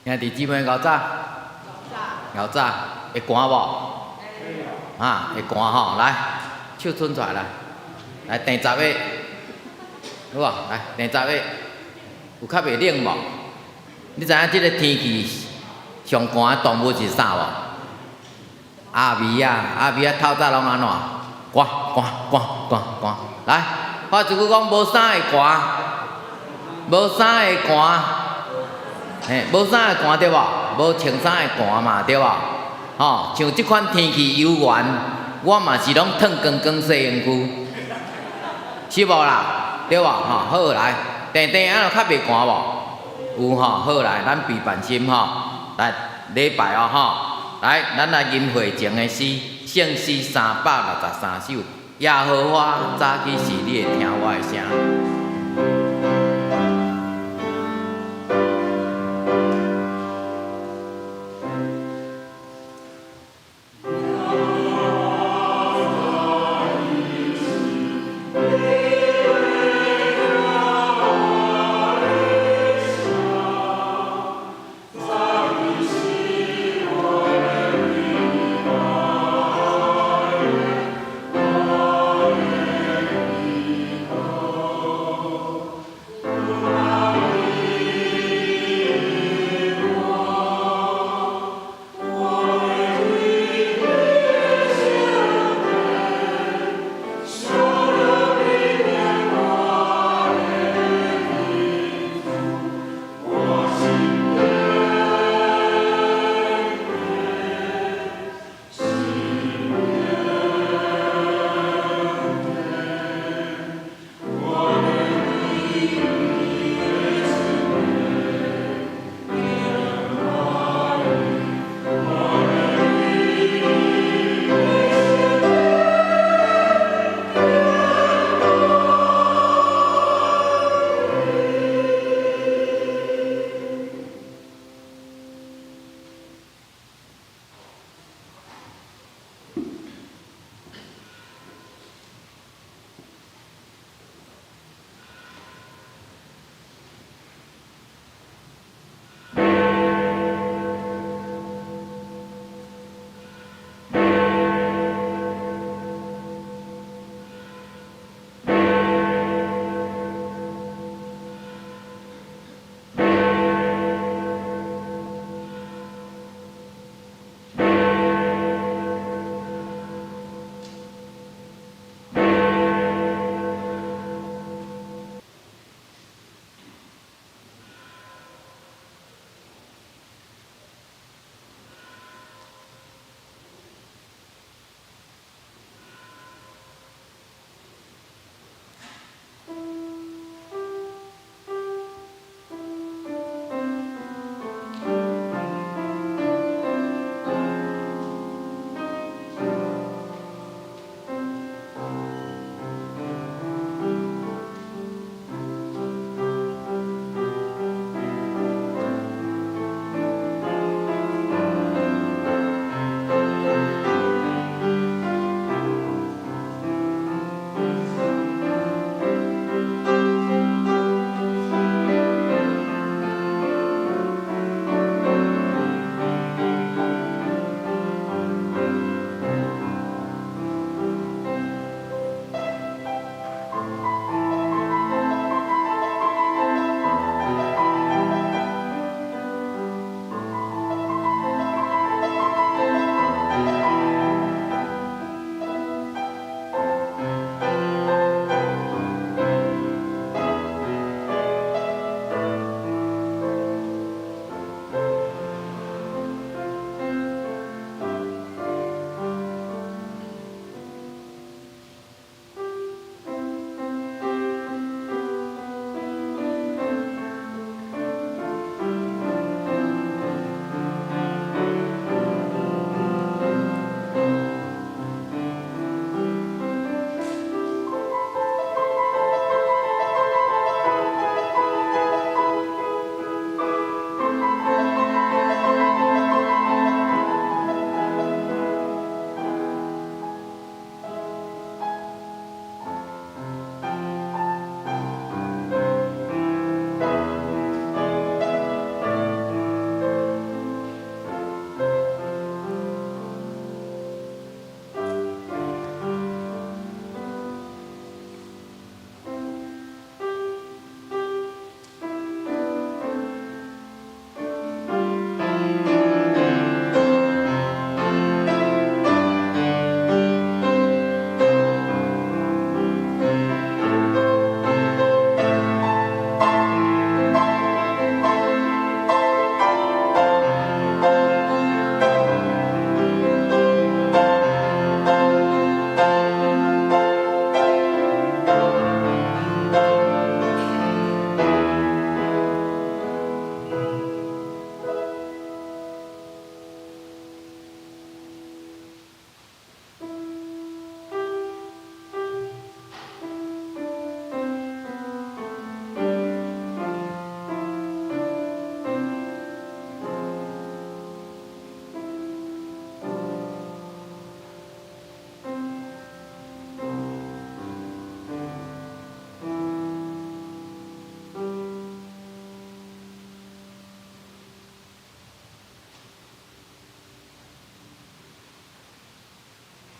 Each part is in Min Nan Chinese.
兄弟姊妹𠢕早，𠢕早，會寒無？啊，會寒吼，來，手伸出來來，來第十個，好無？來第十個，有較袂冷無？你知影這个天氣上寒的動物是啥無？鴨米仔，鴨米仔透早攏按怎？寒寒寒寒寒，來，我一句講無衫會寒，無衫會寒，嘿，無衫會寒對無？無穿衫會寒嘛對無？吼，像這款天氣猶原，我嘛是攏脫光光洗身軀，是無啦？對無？吼，好來，定定按怎較袂寒無？有吼，好來，咱備辦心吼，來禮拜哦吼，來，咱來吟會前的詩，聖詩363首，耶和華早起時，你會聽我的聲。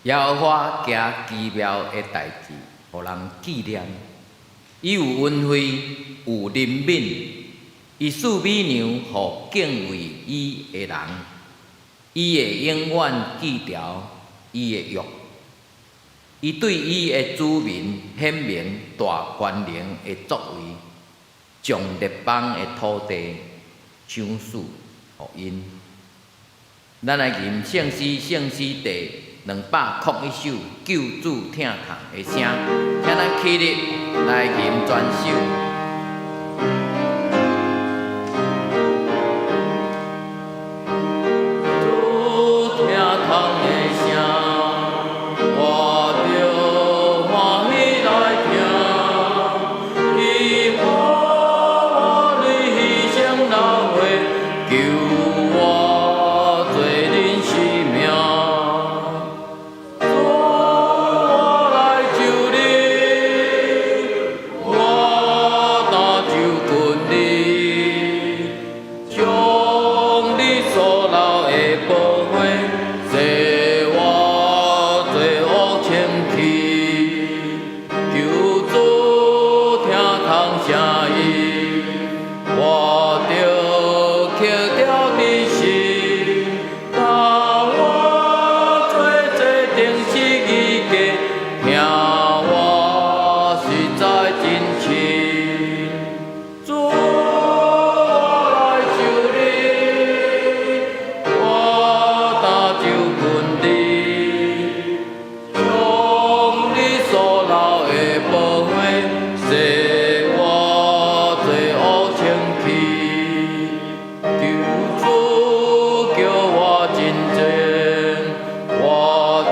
耶和華行奇妙的代誌，予人紀念。伊有恩惠，有憐憫，伊賜美糧予敬畏伊的人。伊會永遠記牢伊的約。伊對伊的子民顯明大權能的作為，將列邦的土地賞賜予𪜶。咱來吟聖詩，聖詩第201首，救主疼痛的聲，請咱起立來吟全首。主疼痛的聲，我著歡喜來聽，伊予我淚犧牲流血，救我罪人性命。主，我來求你，我若就近你，將你所流的寶血，洗我罪惡清去。求主疼痛聲音，我著刻牢佇心，教我做這釘十字架，疼我實在真深。主，我來求你，我若就近你，將你所流的寶血，洗我罪惡清去。求主叫我真正，我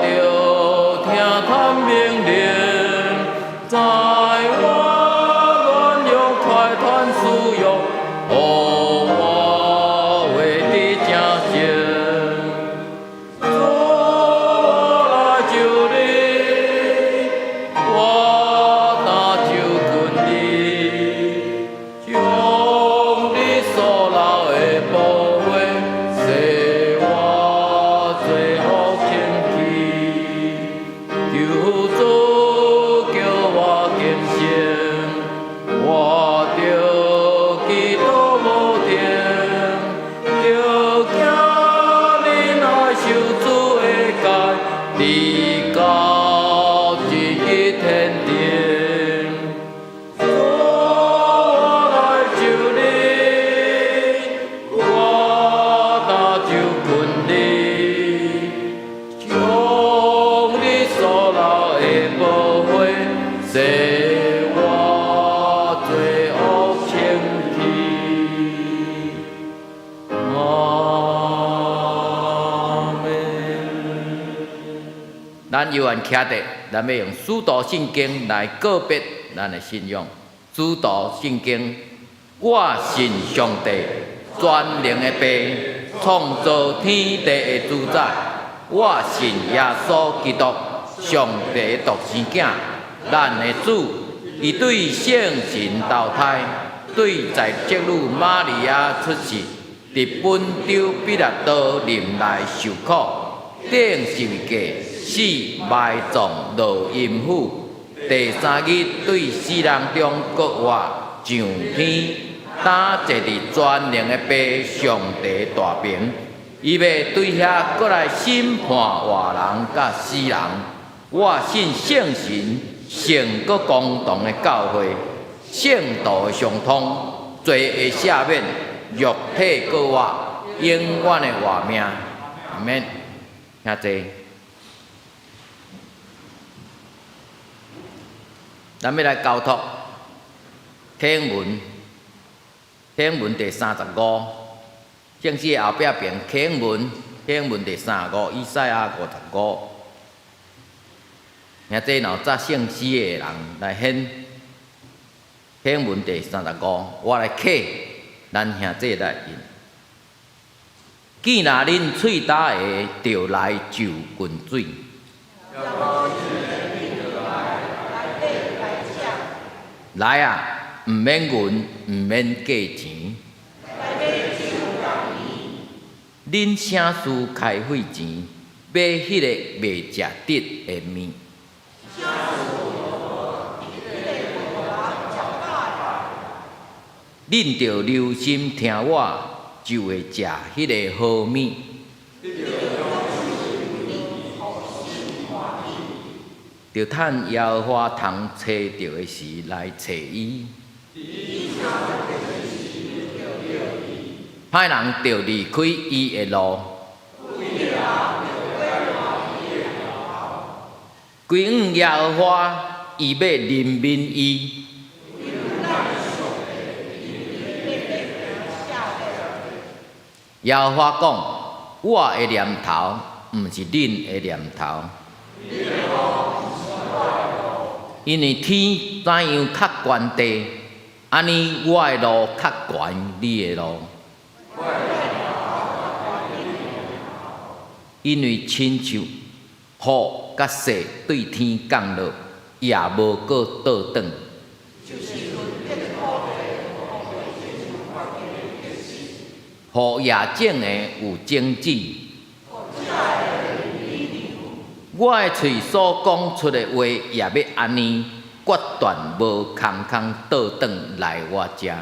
著聽探命令，在我軟弱快團需要，予我活佇正前。主，我來求你，我若就近你，將你所流的寶血，洗我罪惡清去。求主叫我更新，我著祈禱無停，著行恁愛守主的誡，直到一日天庭。主，我來求你，我若就近你，將你所流的寶血，洗我罪惡清去。阿們。咱猶原徛佇，咱欲用使徒信經來告別咱的信仰。使徒信經，我信上帝全能的父，創造天地的主宰。我信耶穌基督，上帝的獨生囝，咱的主。伊對聖神投胎，對在聖女瑪利亞出世，佇本丟彼拉多任內受苦，釘十字架，死埋葬落陰府，第三日對死人中復活上天，擔坐佇全能的父上帝大爿，伊欲對遐閣來審判活人佮死人。我信聖神，聖閣公同的教會，聖徒的相通，罪的赦免，肉體復活，永遠的活命。阿們，請坐。咱欲來交託啟文，啟文第35，聖詩的後壁爿啟文，啟文第35，以賽亞55。兄弟若有紮聖詩的人來獻啟文第35，我來啟，咱兄弟來印。既若恁喙焦的，就來就近水。來啊，毋免銀，毋免價錢。恁啥事開費錢？買彼個袂食得的物。恁著留心聽我，就會食彼个好物。著趁耶和華通揣著的時來揣伊。歹人著離開伊的路。歸向耶和華，伊欲憐憫伊。耶和華講：我的念頭毋是恁的念頭，因為天怎樣較懸地，按呢我的路較懸你的路。因為親像雨佮雪對天降落，也無閣倒轉。予野種的有種子，我的喙所講出的話，也欲按呢決斷無空空倒轉來我遮。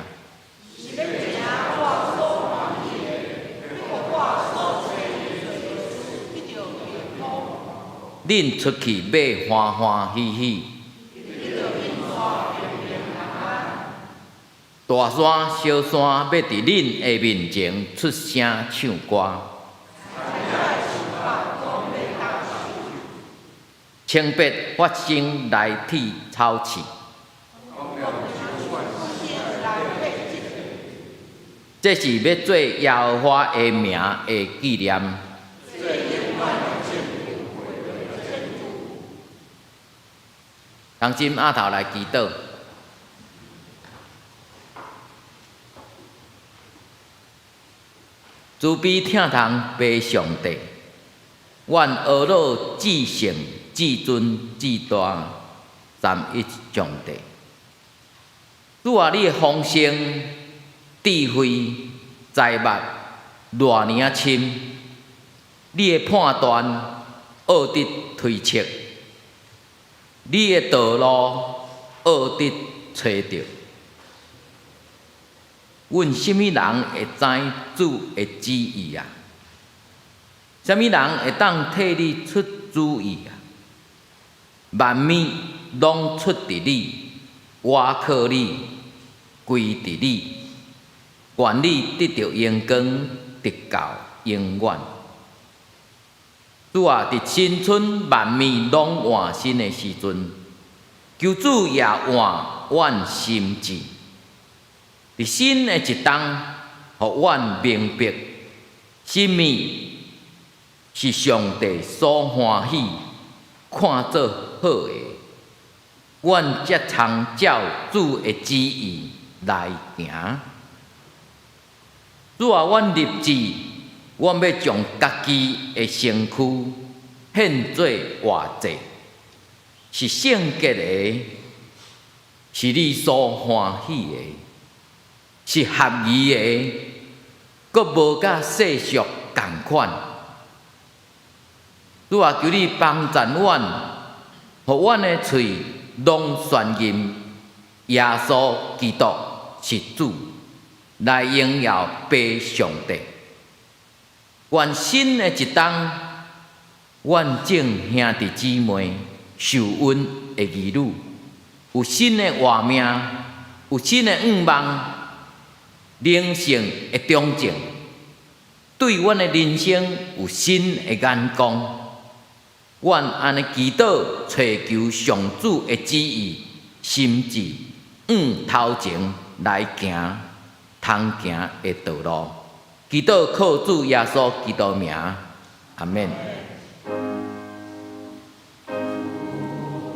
恁出去欲歡歡喜喜，大山小山欲佇恁的面前出聲唱歌，清白發聲來剃草刺，這是欲做耶和華的名的紀念。同心阿頭來祈禱。慈悲疼痛父上帝，阮阿老至聖至尊至大三一上帝，主啊，你的豐盛、智慧、才捌偌爾仔深，你的判斷奧得推測，你的道路奧得揣著。阮啥物人會知主的旨意啊？啥物人會當替你出主意啊？萬物攏出佇你，倚靠你，歸佇你，願你得著榮光，直到永遠。主啊，佇新春萬物攏換新的時陣，求主也換阮心志。佇新的一冬，予阮明白，啥物是上帝所歡喜、看做好的，阮才通照主的旨意來行。主啊，阮立志，阮欲將家己的身軀獻做活祭，是聖潔的，是你所歡喜的，是合宜的，閣無佮世俗仝款。主啊，求你幫贊阮，予阮的喙攏宣認耶穌基督是主，來榮耀父上帝。願新的一冬，阮眾兄弟姊妹受孕的兒女，有新的活命，有新的願望，靈性的長進，對阮的人生有新的眼光。阮按呢祈禱，揣求上主的旨意，心志向頭前來行，通行的道路。祈禱靠主耶穌基督名，阿們。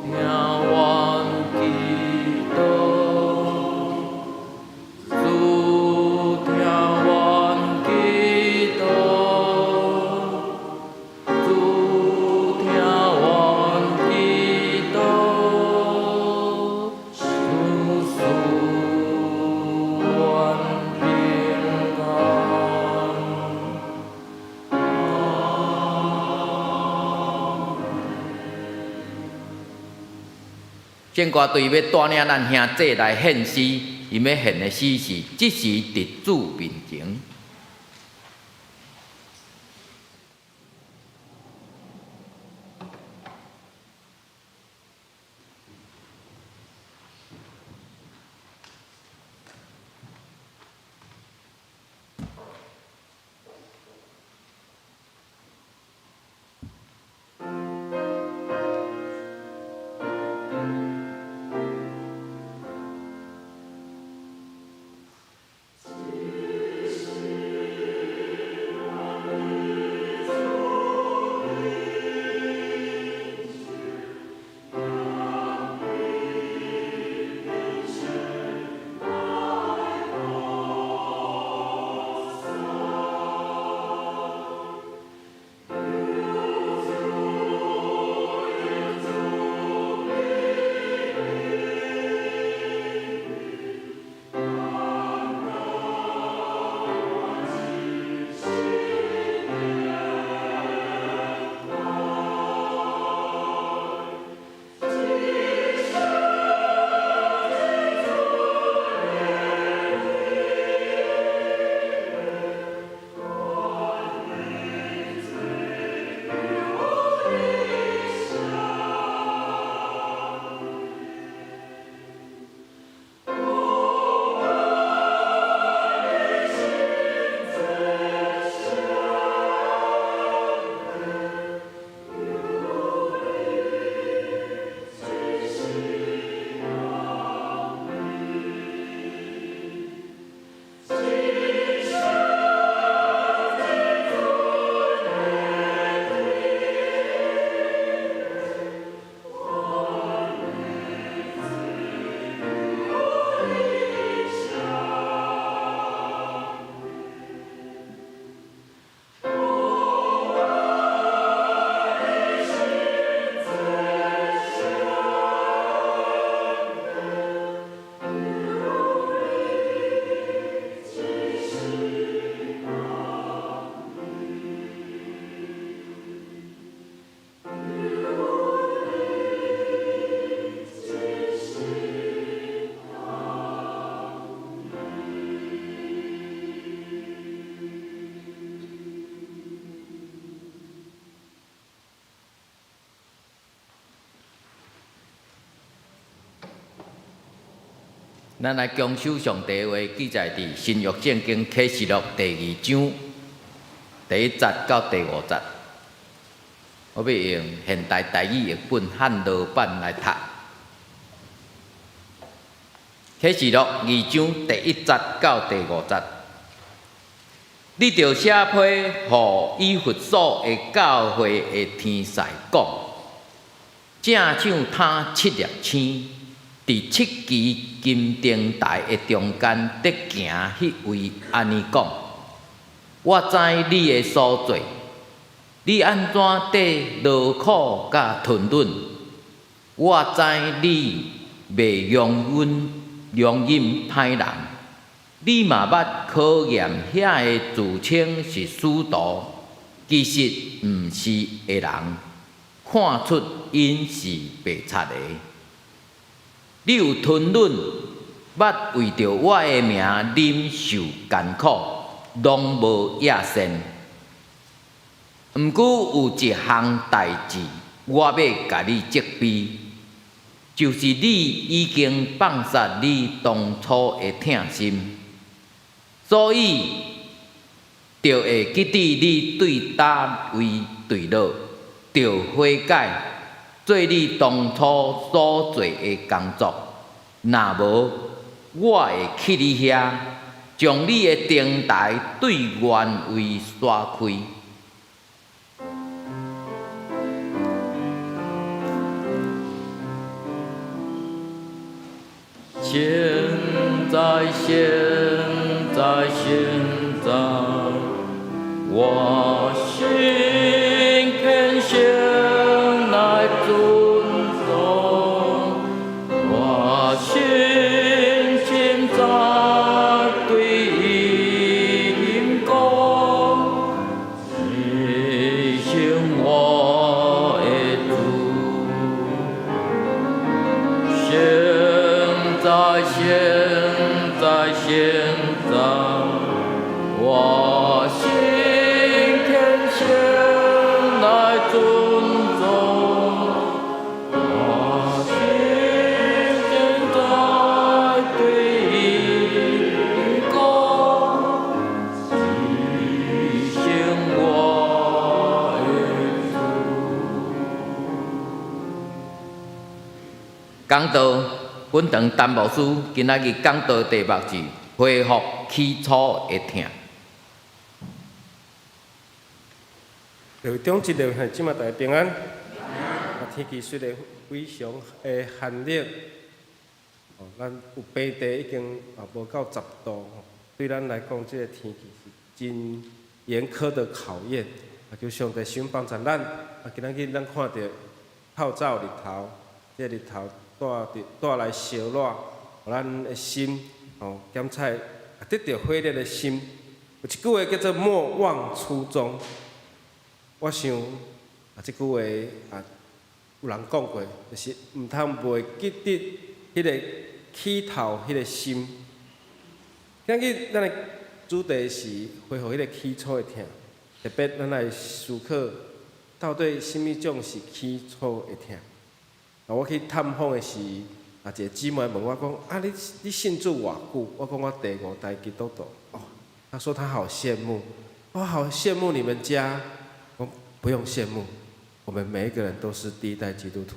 聽阮祈禱，主聽阮祈禱，主聽阮祈禱，主賜阮平安。聖歌隊欲帶領咱兄弟來獻詩，𪜶欲獻的詩是這時佇主面前。咱來恭守上帝話，記載佇新約聖經啟示錄第二章第一節到第五節。我欲用現代台語譯本漢羅版來讀。啟示錄二章第一節到第五節，你著寫批予以弗所的教會的天使講：正像他七粒星，佇七支金燈臺的中間佇行彼位按呢講：我知你的所做，你按怎佇勞苦佮吞忍。我知你袂容忍歹人，你嘛捌考驗遐个自稱是使徒，其實毋是的人，看出𪜶是白賊的。你有吞忍，捌為著我的名忍受艱苦，攏無厭倦。毋過有一項代誌，我欲共你責備，就是你已經放殺你當初的疼心，所以著會記得你對佗位墜落，著悔改。做你當初所做的工作，若無，我會去你遐，將你的燈臺對原位徙開。現在，現在，現在，我心懇求來尊崇，我心現在對𪜶講，你是我的主，現講道，本堂陳牧師今仔日講道題目是恢復起初的疼。各位長執的兄姊妹大家平安。啊，天氣雖然非常的寒冷，哦，咱有平地已經啊無到10度，對咱來講，這个天氣是真嚴苛的考驗。啊，求上帝賞幫助咱。啊，今仔日咱看著透早日頭，這个日頭帶著帶來燒熱，予咱的心哦檢採得著火熱的心。有一句話叫做“莫忘初衷”。我想啊，這句話啊，有人講過，就是毋通袂記得彼个起頭彼个心。今日咱的主題是恢復彼个起初的疼，特別咱來思考到底啥物種是起初的疼。啊，我去探訪的時，啊，一个姊妹問我講：啊，你信主偌久？我講我第五代基督徒。哦，她說她好羨慕，我好羨慕你們家。不用羨慕，我們每一個人都是第一代基督徒。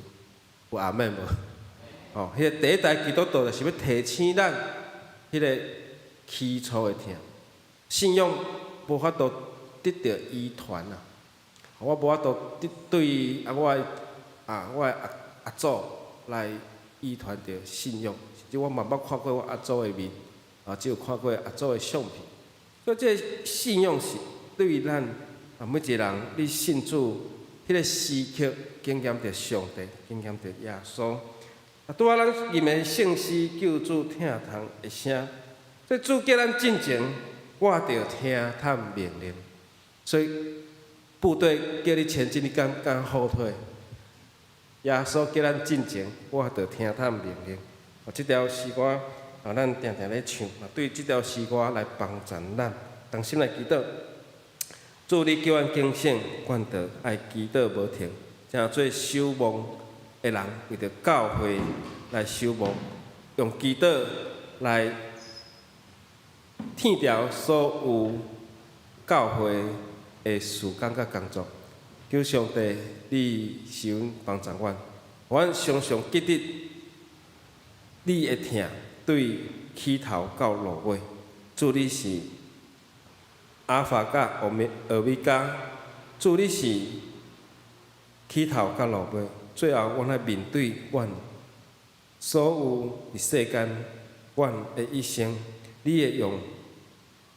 有阿們無？哦，彼个第一代基督徒就是欲提醒咱，彼个起初的疼，信仰無法度得著遺傳啊！我無法度得對啊，我的阿祖來遺傳著信仰，甚至我嘛無捌看過我阿祖的面，啊，只有看過阿祖的相片。所以這个信仰是對咱啊，每一個人，你信主，彼个時刻經驗著上帝，經驗著耶穌。啊，拄仔咱吟的聖詩救主疼痛的聲，所以主叫咱進前，我著聽探命令。所以部隊叫你前進，你敢敢後退？耶穌叫咱進前，我著聽探命令。啊，這條詩歌啊，咱定定咧唱，啊，對這條詩歌來幫助咱，同心來祈禱。主，你叫阮警醒，阮著愛祈禱無停，成做守望的人，為著教會來守望，用祈禱來疼著所有教會的事工佮工作。求上帝，你賜恩幫助阮，阮常常記得你的疼對起頭到落尾。主，你是阿法佮歐米伽，主你是起頭到落尾，最後阮愛面對阮所有佇世間阮的一生，你會用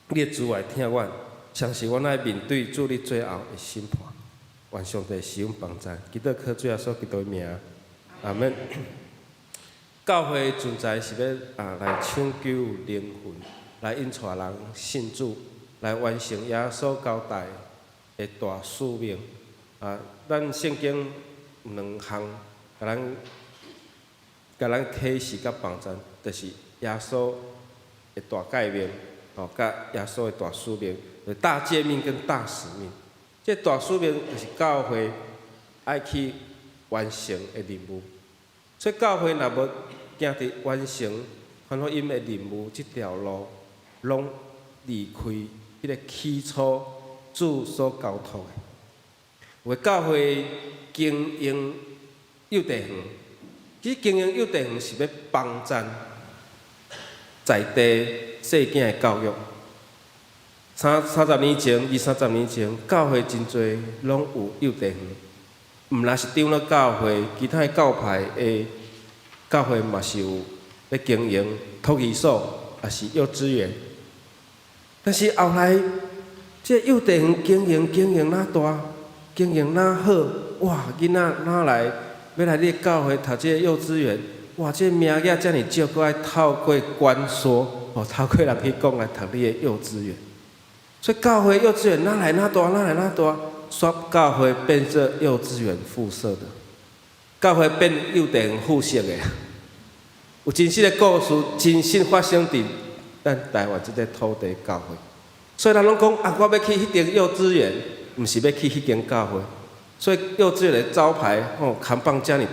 你的慈愛疼阮，相信阮愛面對主你最後的審判。願上帝賜阮幫助，祈禱靠主耶穌基督的名，阿門。教會存在是欲啊來搶救靈魂，來引帶人信主，來完成耶穌交代的大使命。啊，咱聖經有兩項，共咱啟示佮幫助，就是耶穌的大誡命，吼，佮耶穌的大使命，大誡命跟大使命。這大使命就是教會愛去完成的任務。所以教會若無行佇完成傳福音的任務這條路，攏離開彼个起初主所交託的。有的教會經營幼稚園，其實經營幼稚園是欲幫贊在地細囝的教育。三十年前、二三十年前，教會真濟攏有幼稚園，毋但是長老教會，其他的教派的教會嘛是有咧經營托兒所，抑是幼稚園。但是後來，這幼稚園經營若大，經營若好，哇！囡仔若來欲來你的教會讀這个幼稚園，哇！這個名額遮爾少，閣愛透過關說，哦，透過人去講來讀你的幼稚園。所以教會幼稚園哪來哪大，哪來哪大，煞教會變做幼稚園附設的，教會變幼稚園附設的。有真實的故事，真實發生佇咱台灣這個土地教會。所以人攏講啊，我欲去彼間幼稚園，毋是欲去彼間教會。所以幼稚園的招牌吼，看板遮爾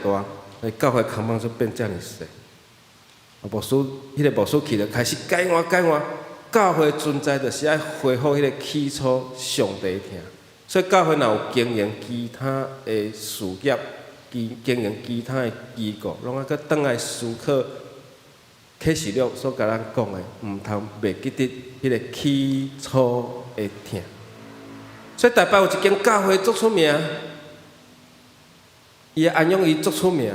大，教會看板就變遮爾細。牧師，彼个牧師去了，開始改換改換。教會存在就是愛恢復彼个起初上帝疼。所以教會若有經營其他的事業，經營其他的機構，攏愛閣轉來思考啟示錄所共咱講的，毋通袂記得彼个起初的疼。所以台北有一間教會足出名，伊的安養院足出名，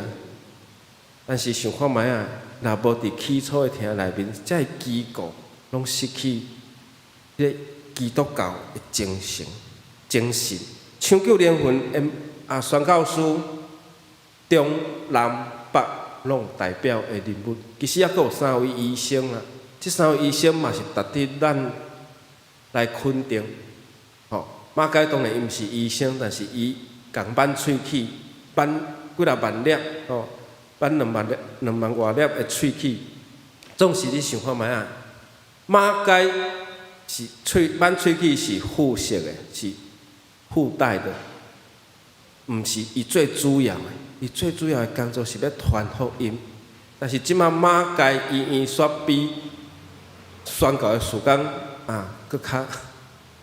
但是想看覓啊，若無佇起初的疼內面，這个機構攏失去彼個基督教的精神、精神。搶救靈魂的啊，宣教師中南北攏有代表的人物，其實猶閣有三位醫生啊，這三位醫生嘛是值得咱來肯定。吼，馬偕當然伊毋是醫生，但是伊共挽喙齒，挽幾若萬粒，吼，挽2萬粒、2萬外粒的喙齒，總是你想看覓啊？馬偕是喙挽喙齒是附屬的，是附帶的，毋是伊最主要的。伊最主要的工作是欲傳福音。但是這馬馬偕醫院煞比宣教的事工啊，閣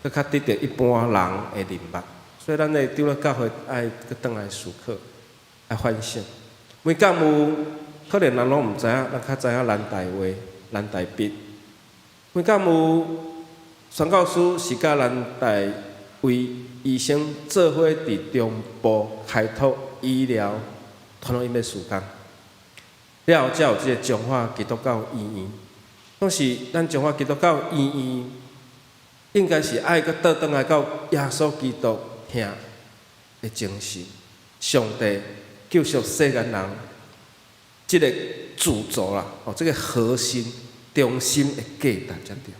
較得著一般人的人脈。所以咱的長老教會愛閣轉來思考，愛反省。梅教有可能人攏毋知影，咱較知影蘭大話、蘭大筆。梅教有宣教師是佮蘭大衛醫生做伙佇中部開拓醫療傳福音的事工。了後才有這个彰化基督教醫院。總是咱彰化基督教醫院，應該是愛閣倒轉來到耶穌基督疼的精神，上帝救贖世間人，這个主軸啦，哦，這个核心中心的價值才對。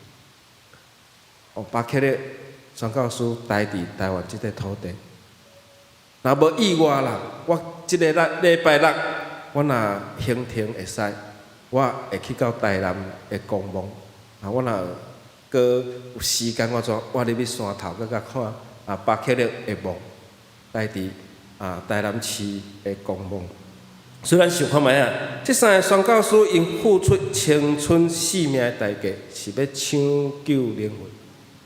哦，巴克禮宣教師待佇台灣這塊土地，若無意外啦，我這个禮拜六，我若行程會使，我會去到台南的公墓。啊，我若閣有時間，我怎我入去山頭閣共看啊，巴克禮的墓，待佇啊台南市的公墓。雖然想看覓啊，這三个宣教師𪜶付出青春性命的代價，是欲搶救靈魂，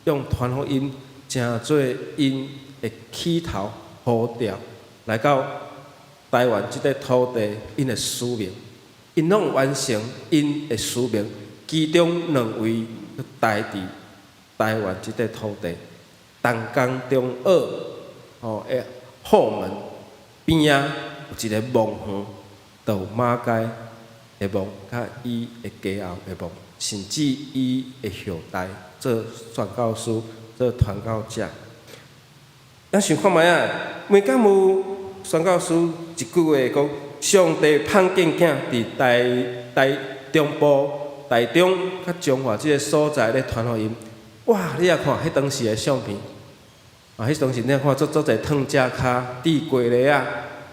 用傳福音成做𪜶的起頭呼召，來到台灣這塊土地，𪜶的使命，𪜶攏完成𪜶的使命。其中兩位待佇台灣這塊土地，淡江中學吼的後門邊仔有一个墓園，就有馬偕的墓，佮伊的家後的墓，甚至伊的後代做宣教師、做傳教者。咱想看覓啊？梅教有宣教師一句話講：上帝派遣囝佇台台中部、台中佮彰化這个所在咧傳福音。哇！你也看，彼當時的相片，啊，彼當時你看足足濟褪隻跤、戴雞螺仔、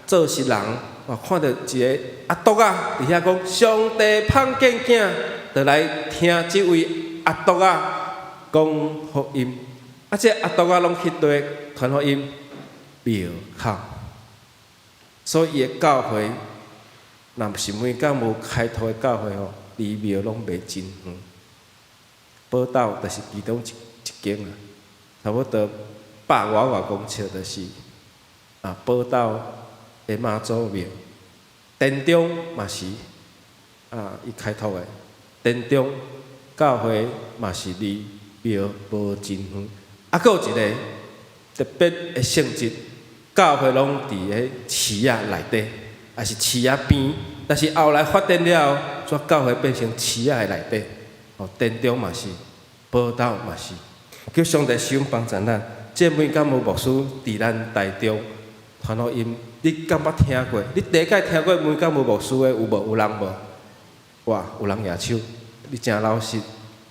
做穡人，哇！看著一个阿篤仔佇遐講：上帝派遣囝，就來聽這位阿篤仔講福音。啊，這阿篤仔攏去佗傳福音？廟口。所以伊的教會，若毋是梅教無開拓的教會吼，離廟攏袂真遠。寶島就是其中一間啊，差不多百外外公尺就是啊寶島的媽祖廟。田中嘛是啊，伊開拓的。田中教會嘛是離廟無真遠。啊，閣有一个特別的性質，教會攏佇咧市仔內底，抑是市仔邊。但是後來發展了後，煞教會變成市仔的內底。哦，田中嘛是，寶島嘛是，求上帝施恩幫助咱。這梅教牧師佇咱台中傳福音，你敢捌聽過？你第一擺聽過梅教牧師的有無？有人無？哇，有人舉手，你誠老實。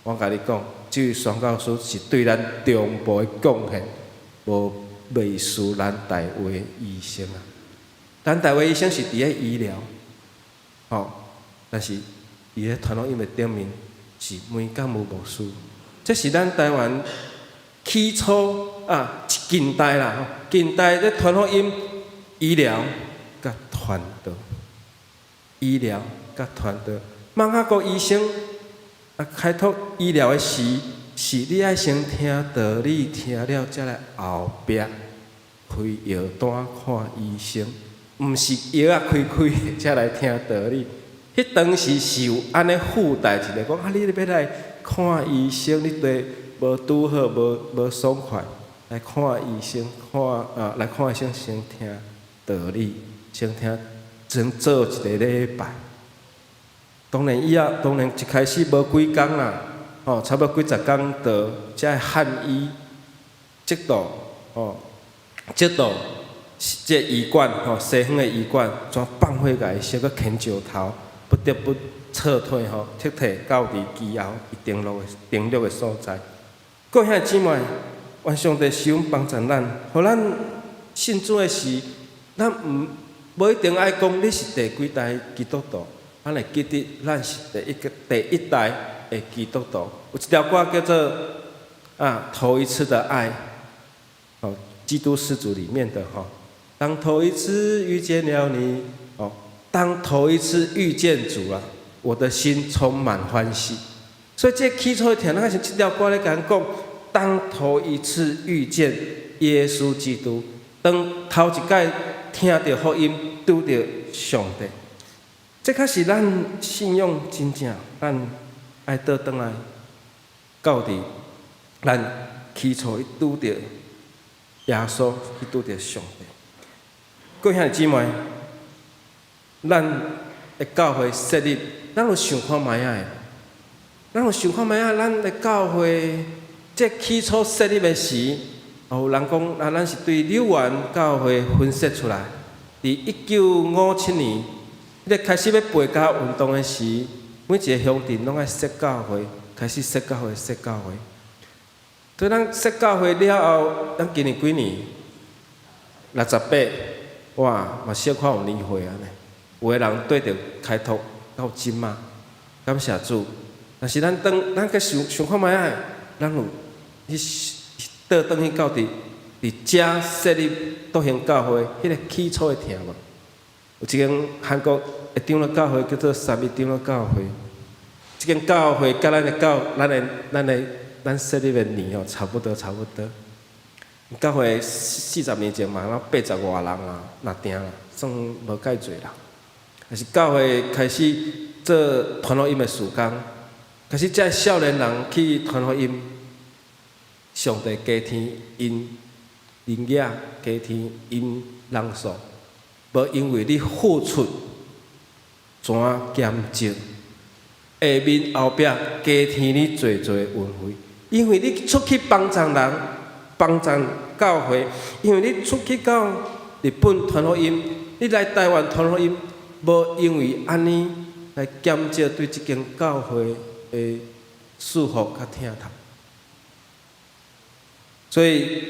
我共你講，這位宣教師是對咱中部的貢獻，無袂輸咱大衛醫生啊。咱大衛醫生是佇咧醫療，吼，但是佇咧傳福音的頂面是梅教牧師。這是咱台灣起初啊，近代啦，吼，近代咧傳福音、醫療佮傳道，醫療佮傳道。馬雅各醫生啊，開拓醫療的時，是你愛先聽道理，聽了才來後壁開藥單看醫生。毋是藥仔開開才來聽道理。彼當時是有按呢附帶一个講啊，你欲來看醫生，你對無拄好，無爽快，來看醫生，看啊來看醫生先聽道理，先聽先做一个禮拜。當然以後，當然一開始無幾工啦，吼，差不多幾十工就才會漢醫這道，吼，這道這醫館吼，西方的醫館怎放火共伊燒閣牽石頭，不得不撤退吼，撤退到佇基甌伊登陸的所在。各位兄弟姊妹，願上帝施恩幫助咱，予咱信主的時，咱毋無一定愛講你是第幾代基督徒，咱會記得咱是第一代的基督徒。有一條歌叫做啊，頭一次的愛，哦，基督始祖裡面的吼，當頭一次遇見了你，哦，當頭一次遇見主啊，我的心充滿歡喜。所以這起初聽，咱是這條歌咧共咱講，當頭一次遇見耶穌基督，當頭一擺聽著福音，拄著上帝，這較是咱信仰真正，咱愛倒轉來到佇咱起初去拄著耶穌，去拄著上帝。各位兄弟姊妹，咱的教會設立，咱有想看覓仔的？咱有想看覓仔？咱的教會這起初設立的時，有人講啊，咱是對柳園教會分設出來。佇1957年，彼個開始欲背家運動的時，每一个鄉鎮攏愛設教會，開始設教會，設教會。所以咱設教會了後，咱今年幾年？68，哇，嘛小可有年歲啊呢。有的人綴著開拓到這馬，感謝主。但是咱當咱去想想看覓仔，咱有去倒轉去到佇遮設立篤興教會，彼个起初的疼無？有一間韓國的長老教會叫做三一長老教會，這間教會佮咱的教，咱的咱的咱設立的年哦，差不多差不多。教會40年前嘛，攏80外人啊，若定啦，算無蓋濟啦。但是教會開始做傳福音的事工，開始這少年人去傳福音，上帝加添𪜶人額，加添𪜶人數，無因為你付出怎減少，下面後壁加添你濟濟恩惠，因為你出去幫助人，幫助教會，因為你出去到日本傳福音，你來台灣傳福音，無因為按呢來減少對這間教會的祝福佮疼痛。所以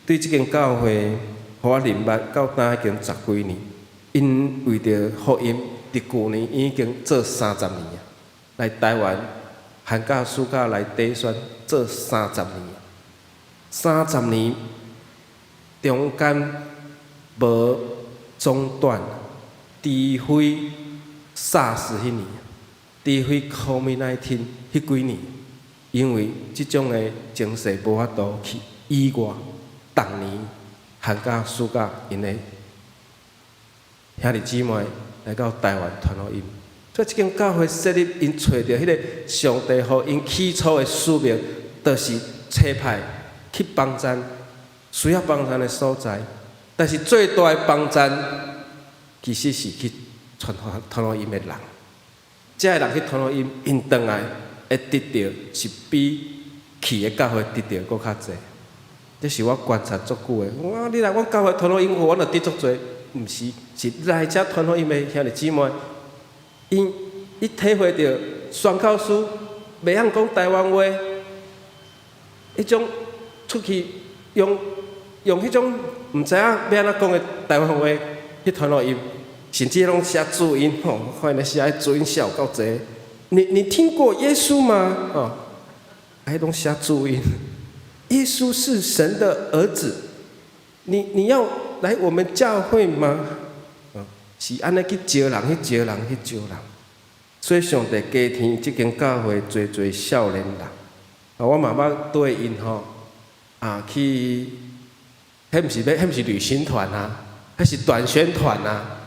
對這間教會，予我認捌到今已經十幾年，𪜶為著福音，佇舊年已經做30年啊，來台灣寒假暑假來短宣做三十年，三十年中間無中斷，除非 SARS 彼年，除非 COVID-19 彼幾年，因為這種的情勢無法度去以外，逐年寒假暑假，𪜶的兄弟姊妹來到台灣傳福音，所以這間教會設立，𪜶揣著彼个上帝予𪜶起初的使命，就是差派去幫贊需要幫贊的所在。但是最大的幫贊，其實是去傳福音的人。這个人去傳福音，𪜶轉來會得著是比去的教會得著閣較濟。這是我觀察足久的。我你來阮教會傳福音，阮就得足濟。毋是，是來遮傳福音的兄弟姊妹，𪜶伊體會著宣教師袂曉講台灣話，彼種出去用彼種毋知影欲按怎講的台灣話去傳福音，甚至攏寫注音吼，看𪜶寫注音寫有夠濟。你聽過耶穌嗎？哦，彼攏寫注音。耶穌是神的兒子，你要來我們教會嗎？是按呢去招人，去招人，去招人。所以上帝加添這間教會濟濟少年人。啊，我嘛捌綴𪜶吼，啊去，彼毋是欲，彼毋是旅行團啊，彼是短宣團啊！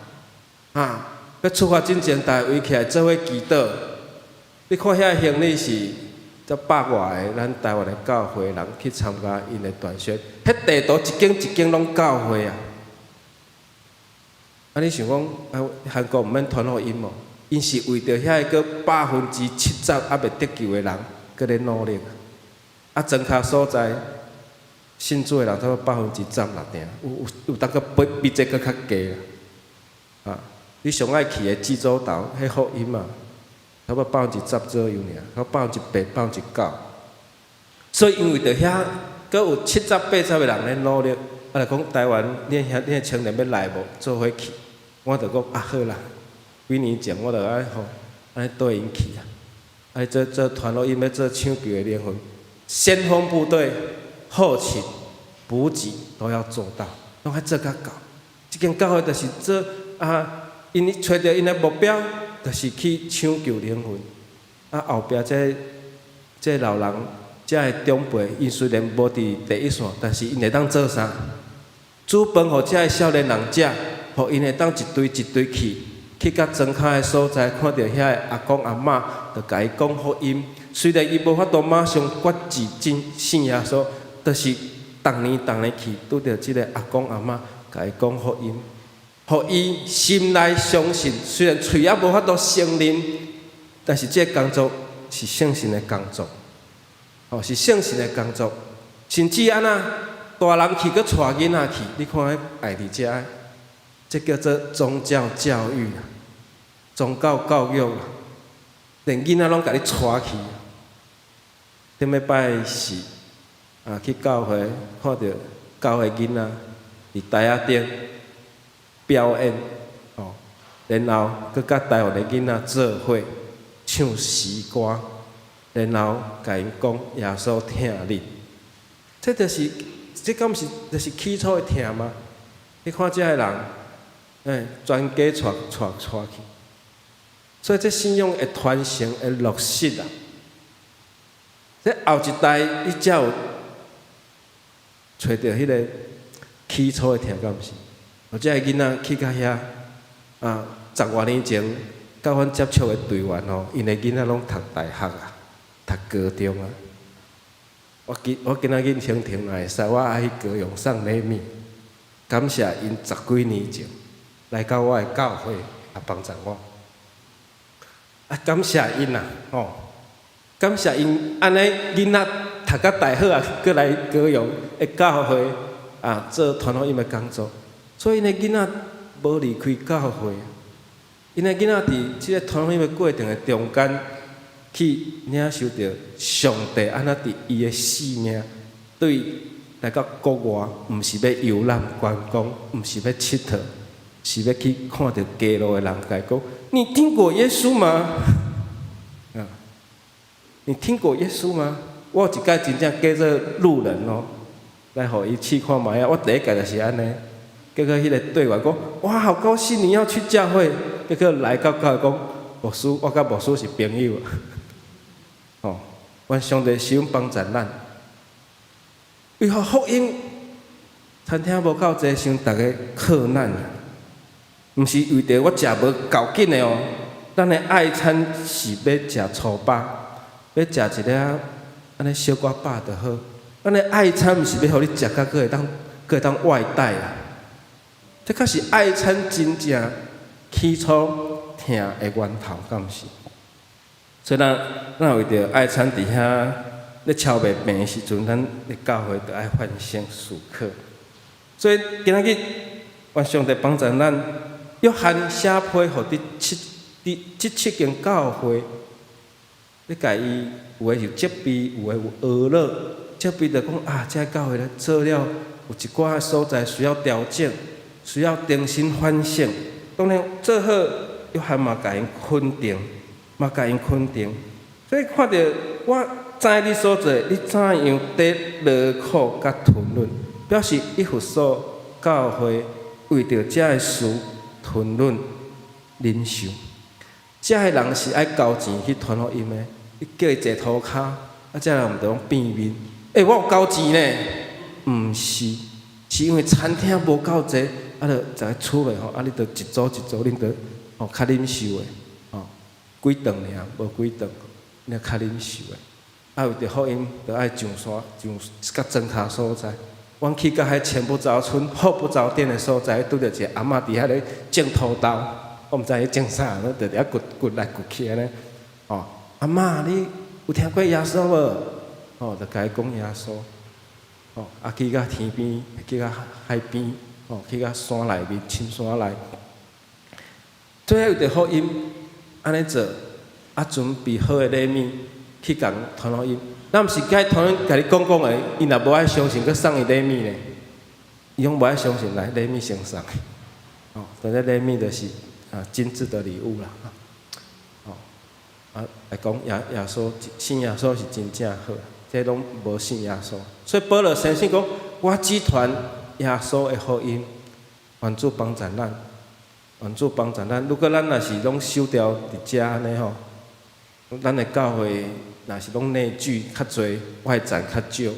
啊，欲出發進前，逐家圍起來做伙祈禱。你看遐行李是才百外个，咱台灣的教會人去參加𪜶的短宣，彼地圖一間一間攏教會啊！啊，你想講啊，韓國毋免傳福音無？𪜶是為著遐个70%猶未得救的人，閣咧努力。啊，莊跤所在信主的人差不多10%爾，有當閣比這閣較低啦。啊，你上愛去的濟州島，彼福音啊，差不多10%左右爾，差不多8%、9%。所以因為著遐閣有七十八十个人咧努力，啊，若講台灣，恁遐恁的青年欲來無？做伙去，我就講啊好啦。幾年前我就愛吼，按呢綴𪜶去啊，愛做做傳福音，欲做搶救的靈魂，先鋒部隊、後勤、補給都要做到，攏愛做甲到。這間教會就是做啊，𪜶揣著𪜶的目標，就是去搶救靈魂。啊，後壁這老人、這个長輩，𪜶雖然無佇第一線，但是𪜶會當做啥？煮飯予這个少年人食，予𪜶會當一隊一隊去。去到莊跤的所在，看著遐个阿公阿嬤，就共伊講福音。雖然伊無法度馬上決志進信耶穌，就是逐年逐年去拄著這个阿公阿嬤，共伊講福音，予伊心內相信。雖然喙仔無法度承認，但是這个工作是聖神的工作，哦，是聖神的工作。甚至按怎大人去，閣帶囡仔去，你看彼愛佇遮。這叫做宗教教育啊，宗教教育啊，連囡仔攏共你帶去。頂禮拜四啊，去教會看著教會囡仔佇台仔頂表演，哦，然後閣佮台灣的囡仔做伙唱詩歌，然後共𪜶講耶穌疼恁。這就是，這敢毋是就是起初的疼嗎？你看這个人，欸，全家帶帶帶去，所以這信仰會傳承會落實啊。這後一代伊才有揣著彼个起初的疼，敢毋是？我這个囡仔去到遐啊，十外年前佮阮接觸的隊員吼，𪜶的囡仔攏讀大學啊，讀高中啊。我今仔日心情若會使，我愛去高雄送禮物，感謝𪜶十幾年前來到我的教會啊，幫助我。啊，感謝𪜶啊，吼！感謝𪜶按呢囡仔讀甲大好啊，閣來高雄的教會啊做傳福音的工作，所以𪜶的囡仔無離開教會，𪜶的囡仔佇這个傳福音的過程的中間，去領受著上帝按怎佇伊的性命對來到國外，毋是欲遊覽觀光，毋是欲𨑨迌，是欲去看著街路的人，共伊講：你聽過耶穌嗎？啊，你聽過耶穌嗎？我有一擺真正叫做路人哦，來予伊試看覓啊！我第一擺就是按呢，結果彼个隊員講：哇，好高興你要去教會。結果來到教會講，牧師，我佮牧師是朋友。哦，願上帝施恩幫助咱。為何福音餐廳無夠濟，傷逐家克難啊？毋是為著我食無夠緊的哦，咱的愛餐是欲食粗飽，欲食一个按呢小可飽就好。咱的愛餐毋是欲予你食甲閣會當外帶啊。這較是愛餐真正起初疼的源頭，敢毋是？所以咱咱為著愛餐佇遐咧超袂病的時陣，咱的教會就愛反省思考。所以今仔日願上帝幫助咱。約翰寫批予佇七佇這七間教會，你共伊有的是責備，有的有呵咾。責備就講啊，這教會咧做了有一寡所在需要調整，需要重新反省。當然做好，約翰嘛共𪜶肯定，嘛共𪜶肯定。所以看著我知你所做，你怎樣佇勞苦佮吞忍，表示以弗所教會為著這个事吞忍忍受。這个人是愛交錢去傳福音的，你叫伊坐塗跤，啊，這人毋著攏變面？欸，我有交錢呢，毋是，是因為餐廳無夠濟，啊，著逐个厝內吼，啊，你著一組一組，恁著吼較忍受的，吼，幾頓爾，無幾頓，你較忍受的。啊，為著福音，著愛上山上較莊跤所在。阮去到彼前不著村後不著店的所在，拄著一個阿嬤佇遐咧種土豆，我毋知伊種啥，攏佇遐掘掘來掘去按呢。吼，阿嬤，你有聽過耶穌無？吼，就共伊講耶穌。吼，啊去到天邊，去到海邊，吼，去到山內面，深山內。最後為著福音，按呢做，啊準備好的禮物去共傳福音。咱毋是共伊傳，共你講講的，伊若無愛相信，閣送伊禮物呢？伊攏無愛相信，來禮物先送。哦，但這禮物就是啊精緻的禮物啦。哦，啊來講耶穌信耶穌是真正好，這攏無信耶穌。所以保羅相信講，我只傳耶穌的福音，願主幫助咱，願主幫助咱。如果咱若是攏守牢佇遮按呢吼，咱的教會若是攏內聚較濟，外展較少，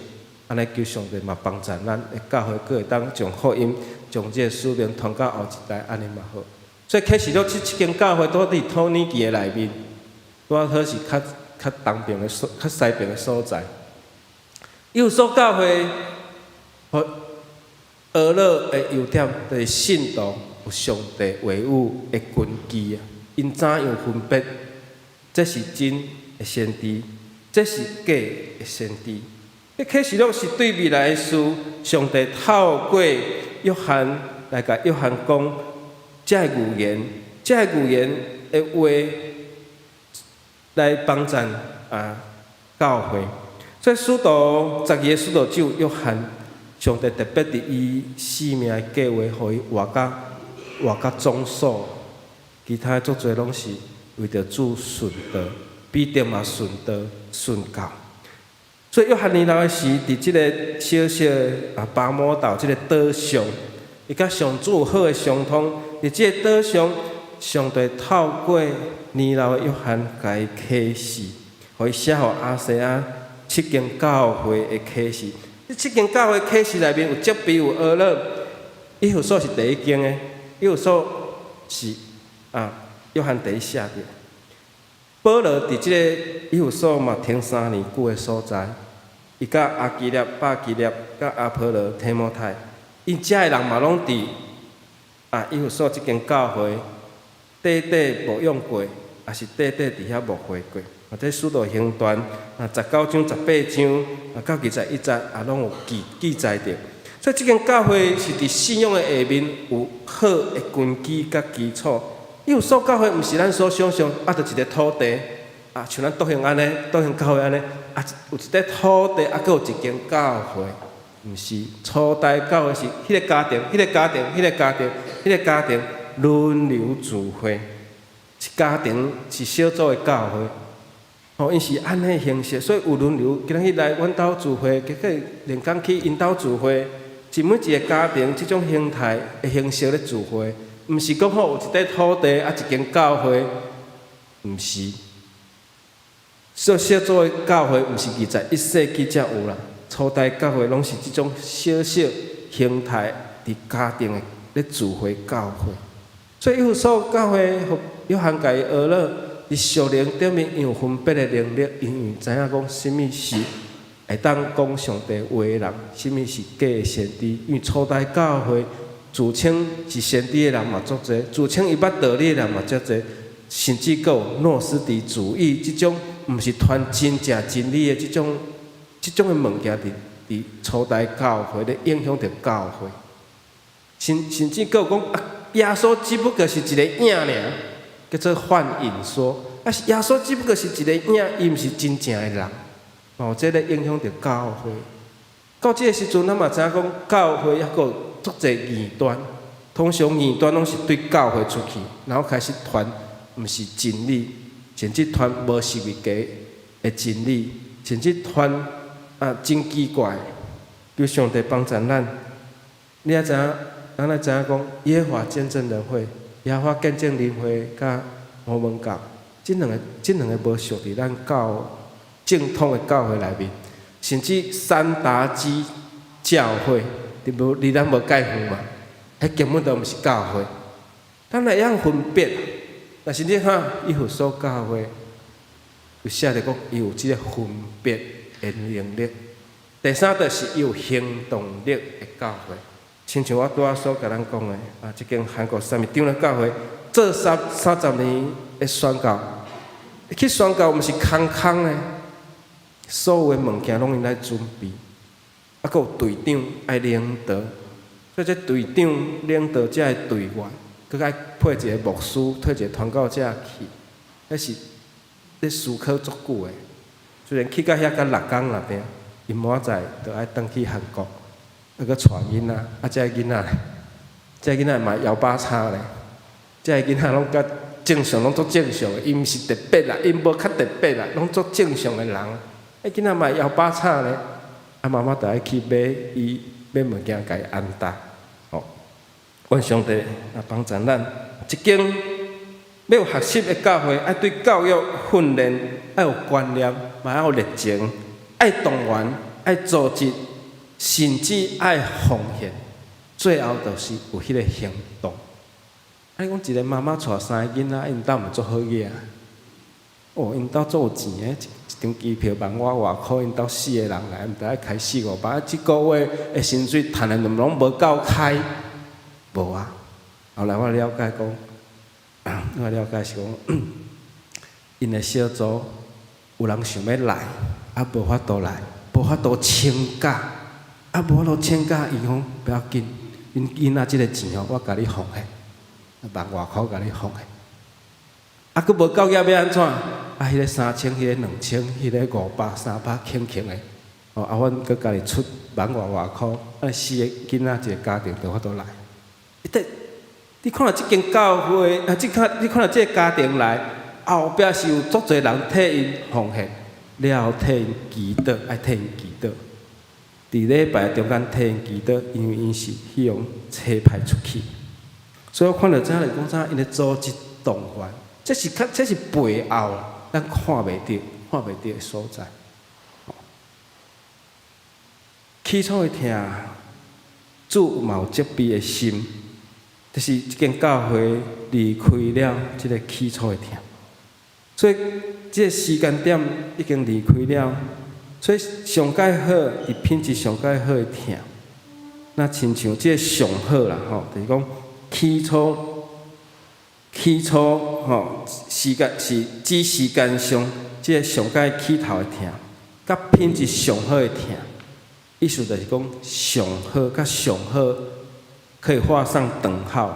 按呢求上帝嘛幫助咱，的教會閣會當將福音、將這個使命傳到後一代，按呢嘛好。所以啟示錄這七間教會都佇土耳其的內面，拄仔好是較較東邊的所、較西邊的所在。以弗所教會和俄勒的優點，就是信徒有上帝話語的根基啊，𪜶怎樣分別？這是真的先知，這是假的先知。這啟示錄是對未來的事，上帝透過約翰來共約翰講這个預言，這个預言的話來幫贊啊教會。所以使徒十二个使徒只有約翰，上帝特別佇伊生命的計劃，予伊活甲總數，其他足濟攏是為著主殉道，彼得嘛殉道殉教。所以約翰年老的時，佇這个小小的啊拔摩島這个島上，伊佮上主有好的相通。佇這个島上，上帝透過年老的約翰，共伊啟示，予伊寫予亞細亞七間教會的啟示。這七間教會啟示內面有責備，有呵咾。以弗所是第一間的，以弗所是啊約翰第一寫的。保羅佇這個以弗所嘛停3年久的所在，伊佮亞居喇、百基拉、佮阿波羅、提摩太，𪜶遮的人嘛攏佇啊以弗所這間教會短短牧養過，也是短短佇遐牧會過。啊，這使徒行傳啊19章、18章啊到21節也攏有記載著。所以這間教會是佇信仰的下面有好的根基佮基礎。以弗所教會毋是咱所想象，啊，就一个土地，啊，像咱篤興按呢，篤興教會按呢，啊，有一塊土地，啊，閣有一間教會，毋是，初代教會是彼个家庭，彼个家庭，彼个家庭，彼个家庭輪流聚會，是家庭是小組的教會，吼，𪜶是按呢形式，所以有輪流。今仔日來阮兜聚會，結果連工去𪜶兜聚會，是每一个家庭這種形態的形式咧聚會。毋是講吼有一塊土地啊，一間教會，毋是。所以小組的教會毋是21世紀才有啦，初代教會攏是這種小小形態佇家庭的咧聚會教會。所以以弗所教會，約翰共伊呵咾，佇屬靈頂面有分別的能力，因為知影講啥物是會當講上帝話的人，啥物是假的先知。因為初代教會自稱是先知的人嘛足濟，自稱伊捌道理的人嘛足濟，甚至閣有諾斯底主義這種毋是傳真正真理的這種的物件，佇初代教會咧影響著教會，甚至閣有講啊，耶穌只不過是一个影爾，叫做幻影說，啊，耶穌只不過是一个影，伊毋是真正的人，哦，這咧影響著教會。到這个時陣，咱嘛知影講教會猶閣有足濟異端，通常異端攏是對教會出去，然後開始傳毋是真理，甚至傳無十字架的真理，甚至傳啊真奇怪。求上帝幫助咱，你愛知影，咱愛知影講耶和華見證人會、耶和華見證人會佮摩門教，這兩个無屬佇咱教正統的教會內面，甚至山達基教會，佇無離咱無蓋遠嘛。彼根本就毋是教會。咱會曉分別，但是你看以弗所教會有寫著講，伊有這个分別的能力。第三就是伊有行動力的教會，親像我拄仔所共咱講的，啊，這間韓國三義長老教會做30年的宣教，去宣教毋是空空的，所有的物件攏𪜶來準備，啊，閣有隊長愛領導，所以這隊長領導這个隊員，閣愛配一个牧師，配一个傳教者去，彼是咧思考足久的。雖然去到遐才6工爾爾，𪜶明仔載就愛轉去韓國，啊，閣帶囡仔，啊，這个囡仔，這个囡仔嘛枵把叉咧，這个囡仔攏較正常，攏足正常的，伊毋是特別啦，𪜶無較特別啦，攏足正常的人。彼囡仔嘛枵把叉咧，啊，媽媽就愛去買伊買物件，共伊安搭。吼，願上帝啊幫助咱，一間欲有學習的教會，愛對教育訓練愛有觀念，嘛愛有熱情，愛動員，愛組織，甚至愛奉獻，最後就是有彼个行動。啊，你講一个媽媽帶三个囡仔，𪜶兜嘛足好額。哦，𪜶兜足有錢的，一張機票萬外外箍，𪜶兜四个人來，毋知愛開四五百。這个月的薪水趁的攏無夠開，無啊。後來我了解講，我了解是講，𪜶的小組有人想欲來，啊無法度來，無法度請假，啊無法度請假，伊講不要緊，恁囡仔這个錢吼，我共你奉獻，萬外箍共你奉獻。啊，閣無夠額欲按怎？啊，彼个3000，彼个2000，彼个500、300，輕輕的。哦，啊，阮閣家己出萬外外箍，啊，四个囡仔一个家庭就有法度來。你看著這間教會，啊，這看你看著這个家庭來，後壁是有足濟人替𪜶奉獻，了後替𪜶祈禱，愛替𪜶祈禱。佇禮拜中間替𪜶祈禱，因為𪜶是彼予差派出去。所以我看著這來講啥，𪜶的組織動員，這是較這是背後咱看袂著、看袂著的所在。起初的疼，主嘛有責備的心，就是這間教會離開了這个起初的疼，所以這个時間點已經離開了，所以上蓋好，佇品質上蓋好的疼，那親像這个上好啦吼，就是講起初，起初吼時間是指時間上這个上蓋起頭的疼，佮品質上好的疼，意思就是講上好佮上好可以畫上等號。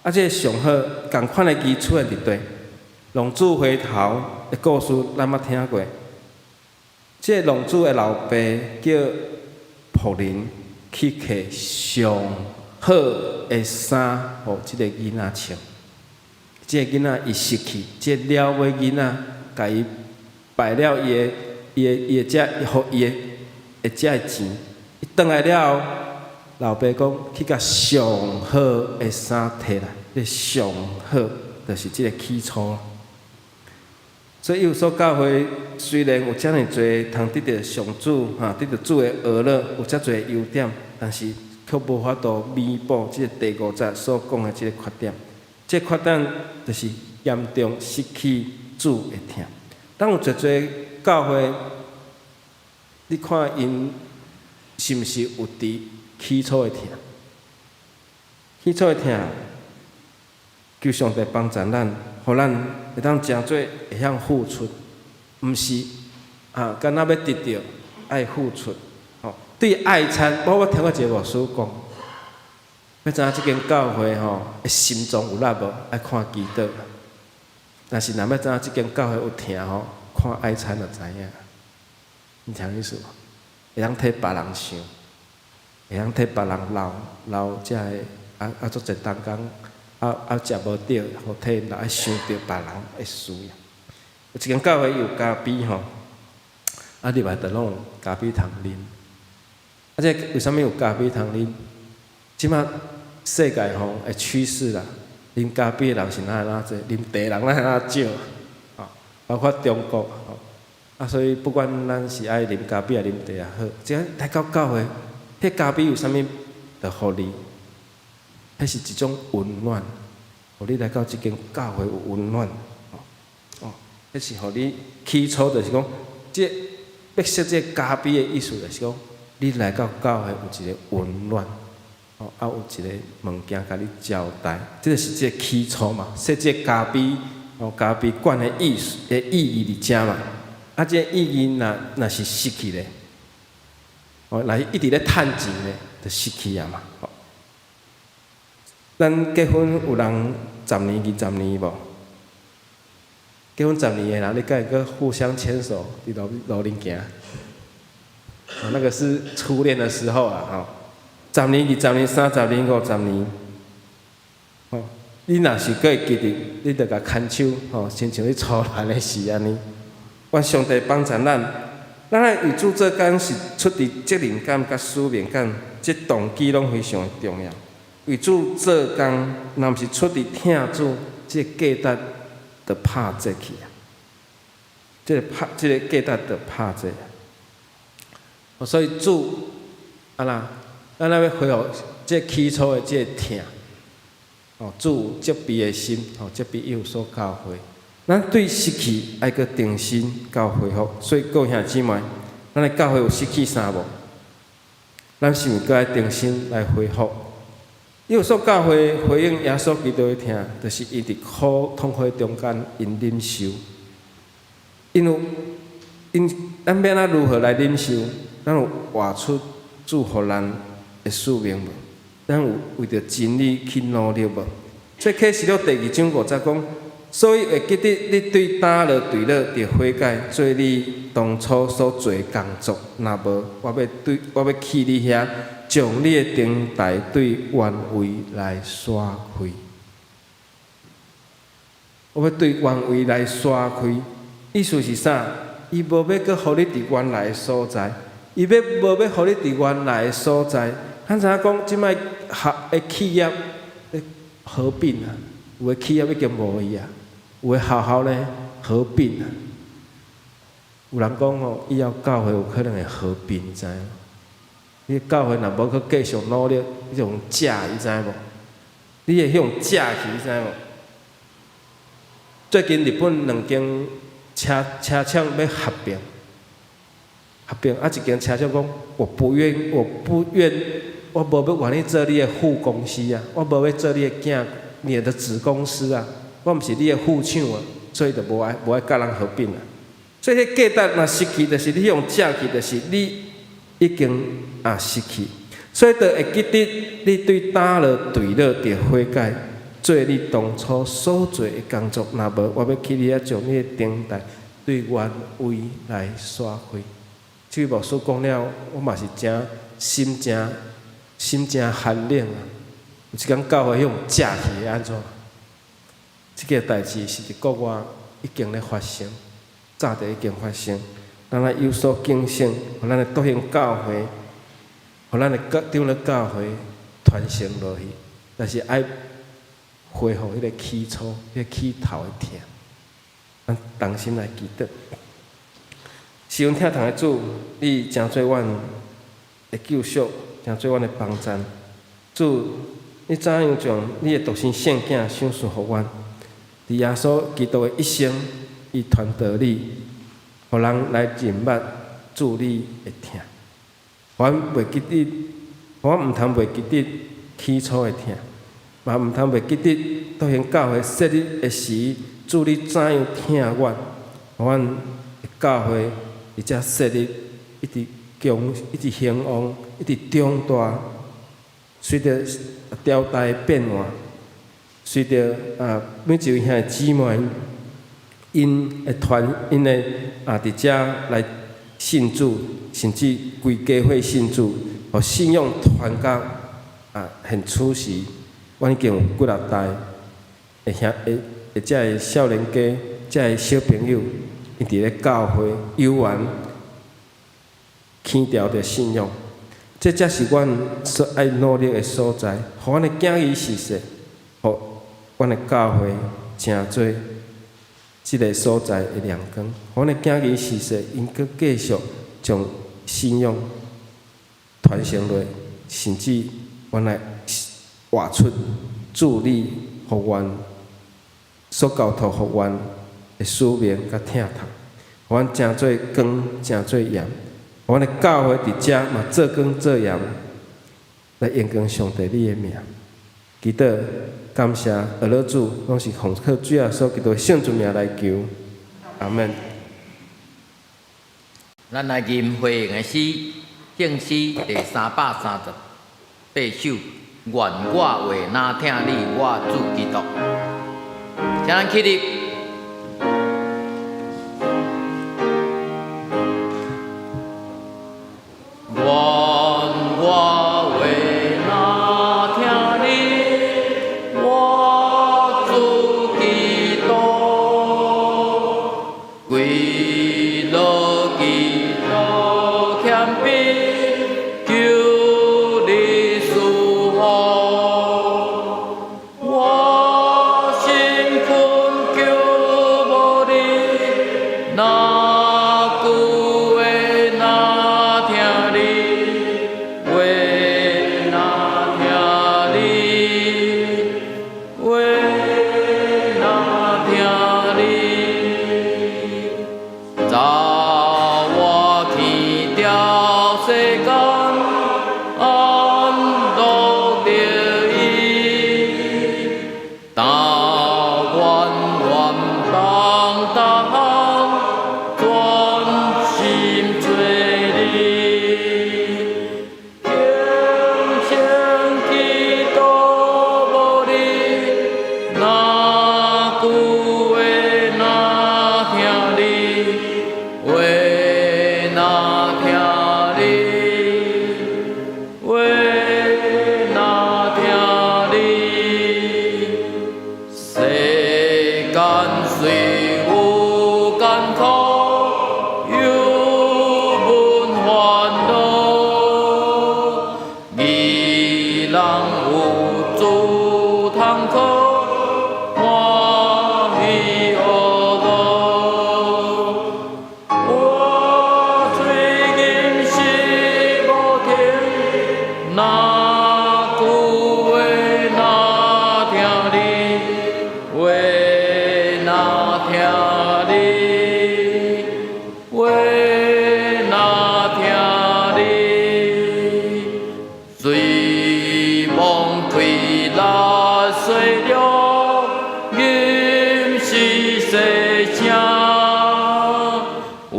啊，這个上好仝款的字出現佇佗？浪子回頭的故事，咱捌聽過。這个浪子的老爸叫僕人去提上好的衫，予這个囡仔穿。這个囡仔伊失去，這个了尾囡仔，共伊敗了伊的、伊的、伊的這，予伊的會遮的錢。伊轉來了後，老爸講去共上好的衫提來，這上好就是這个起初。所以以弗所教會雖然有遮爾濟通得著上主哈，得著主的呵咾，有遮濟優點，但是卻無法度彌補這個第五節所講的這个缺點。這個缺點就是嚴重失去主的疼。當有濟濟教會，你看𪜶是毋是有佇起初的疼？起初的疼，求上帝幫助咱，予咱會當誠做會曉付出，毋是啊，敢若欲得著愛付出。吼，對愛餐，我聽過一個牧師講，欲知影這間教會吼，心臟有力無？愛看祈禱。但是若欲知影這間教會有疼吼，看愛餐就知影。你聽意思無？會當替別人想，會當替別人留留這个啊啊足濟同工啊啊食無著，予替𪜶留，愛想著別人的需要。有一間教會有咖啡吼，啊入來就攏有咖啡通啉。啊，這為啥物有咖啡通啉？這馬世界吼的趨勢啦，啉咖啡的人是哪會哪濟，啉茶的人哪會哪少，吼，包括中國吼。啊，所以不管咱是愛啉咖啡抑啉茶也好，只要來到教會，彼咖啡有啥物的福利？彼是一種溫暖，予你來到這間教會有溫暖，哦，彼是予你起初就是講，這欲設這個咖啡的意思就是講，你來到教會有一個溫暖，哦，啊有一個物件共你招待，這個是這個起初嘛，設這個咖啡，哦，咖啡館的意思的意義佇遮嘛，啊，這個意義若若是失去咧，哦，若是一直咧趁錢咧，就失去啊嘛。咱結婚有人十年、20年無？結婚十年的人，你敢會閣互相牽手佇路路頂行？哦，那個是初戀的時候啊，吼！十年、20年、30年、50年，吼！你若是閣會記得，你就共牽手，吼，親像你初戀的時按呢。願上帝幫助咱，咱愛為主做工是出佇責任感佮使命感，這動機攏非常的重要。為主做工，若毋是出佇疼主，這個價值就拍折去啊！這個拍，這個價值就拍折。所以主啊啦，咱愛欲恢復這起初的這個疼。哦，主有責備的心，哦，責備以弗所教會。咱對失去愛閣重新佮恢復。所以各位兄弟姊妹，咱的教會有失去啥無？咱是毋是閣愛重新來恢復？以弗所教會回應耶穌基督的疼，就是𪜶佇苦痛苦中間，𪜶忍受。𪜶有，𪜶咱欲按怎如何來忍受？咱有活出主予咱的使命無？咱有為著真理去努力無？所以啟示錄第二章五節講，所以會記得你對倒落墜落，著悔改，做你當初所做的工作。若無，我欲去你遐，將你的燈臺對原位來徙開。我欲對原位來徙開，意思是啥？伊無欲閣予你佇原來的所在，伊欲無欲予你佇原來的所在。咱知影講，這擺合的企業咧合併啊，有的企業已經無去啊，有的學校咧合併啊。有人講吼，以後教會有可能會合併，你知無？你教會若無閣繼續努力，你就予食，你知無？你會予食去，你知無？最近日本兩間車車廠欲合併，合併啊！一間車廠講，我不願，我不願，我無欲願意做你的副公司啊，我無欲做你的囝，你的子公司啊，我毋是你的副廠啊，所以就無愛無愛佮人合併啊。所以彼價值若失去，就是你予食去，就是你已經啊失去。所以就會記得你對倒落墜落著悔改，做你當初所做的工作。若無，我欲去你遐將你的燈臺對原位來徙開。這位牧師講了，我嘛是誠心誠心誠寒冷啊！有一工教會予食去會按怎？這個代誌是佇國外已經咧發生，早就已經發生。咱愛有所警醒，予咱的獨行教會，予咱的教長老教會傳承落去，但是愛恢復彼個起初、彼個起頭的疼。咱同心來祈禱。是阮疼痛的主，你成做阮的救贖，成做阮的幫贊。主，你怎樣將你的獨生聖囝賞賜予阮？佇耶穌基督的一生，伊傳道理，予人來認捌主你的疼。阮袂記得，阮毋通袂記得起初的疼，嘛毋通袂記得獨行教會設立的時，主你怎樣疼阮，予阮的教會佇遮設立，一直強，一直興旺，一直長大。隨著朝代變換，隨著啊每一位兄弟姊妹，𪜶的團，𪜶的啊佇遮來信主，甚至規家伙信主，予信仰傳到啊現此時，阮已經有幾若代的兄的的遮个少年家，遮个小朋友，𪜶佇咧教會猶原牽牢著信仰，這才是阮所愛努力的所在。予阮的囝兒受洗，予阮的教會成做這个所在的亮光。予阮的囝兒受洗，𪜶閣繼續將信仰傳承落，甚至原來活出主你予阮所交託予阮的使命佮疼痛，予阮成做光，成做鹽，予阮的教會佇遮嘛做光做鹽，來榮光上帝你的名。祈禱感謝阿樂主，攏是奉靠主耶穌基督聖尊名來求，阿門。咱來吟回應的詩，聖詩第338首，願我話若疼你，我主基督。請咱起立。願我話若疼你，我主基督，跪落基督謙卑，求你賜福。我心懇求無你，若句話若疼你，話若疼你，話若疼你。早我去掉世間，安樂得意，但願願望逐項，專心揣你。虔誠祈禱無你，若句話若疼你，話若疼你，話若疼你。世間雖有艱苦，猶無煩惱，義人有主通靠，歡喜樂樂。我喙吟詩無停，若句話若疼你，話若疼你，話若疼你。雖望開力衰弱，吟詩細聲，我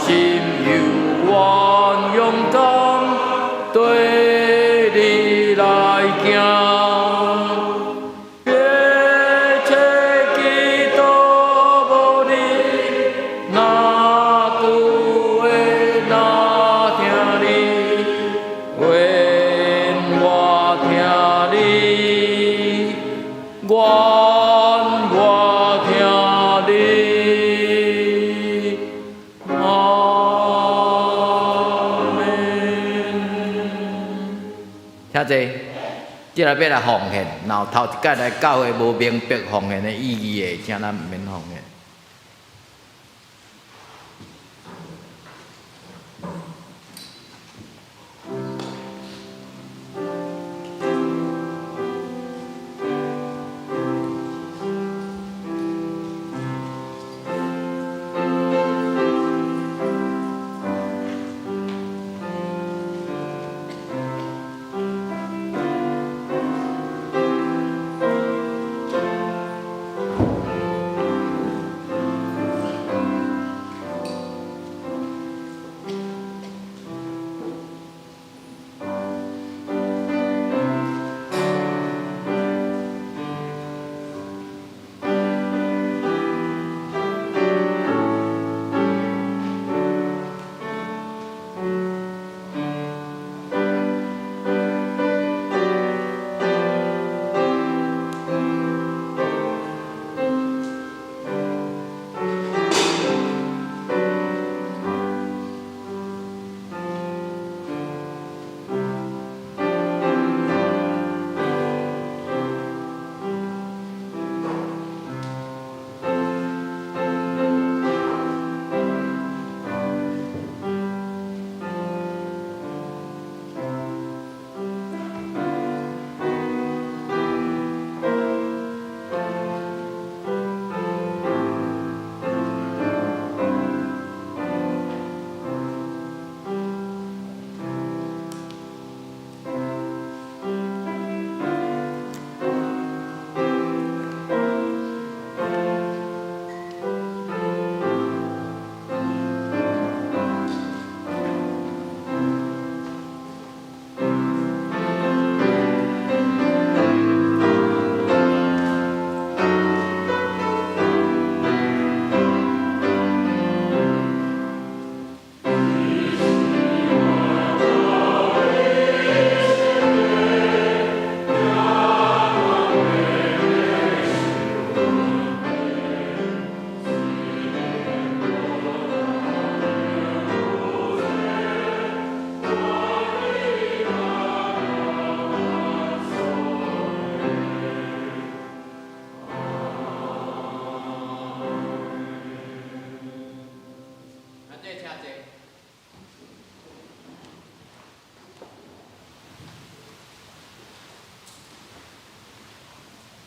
心猶原勇敢，綴你來行。迫切祈禱無你，若句話若疼你，願我疼你，願我疼你。阿門。請坐，這下欲來奉獻，若有頭一擺來教會無明白奉獻的意義的，請咱毋免奉獻。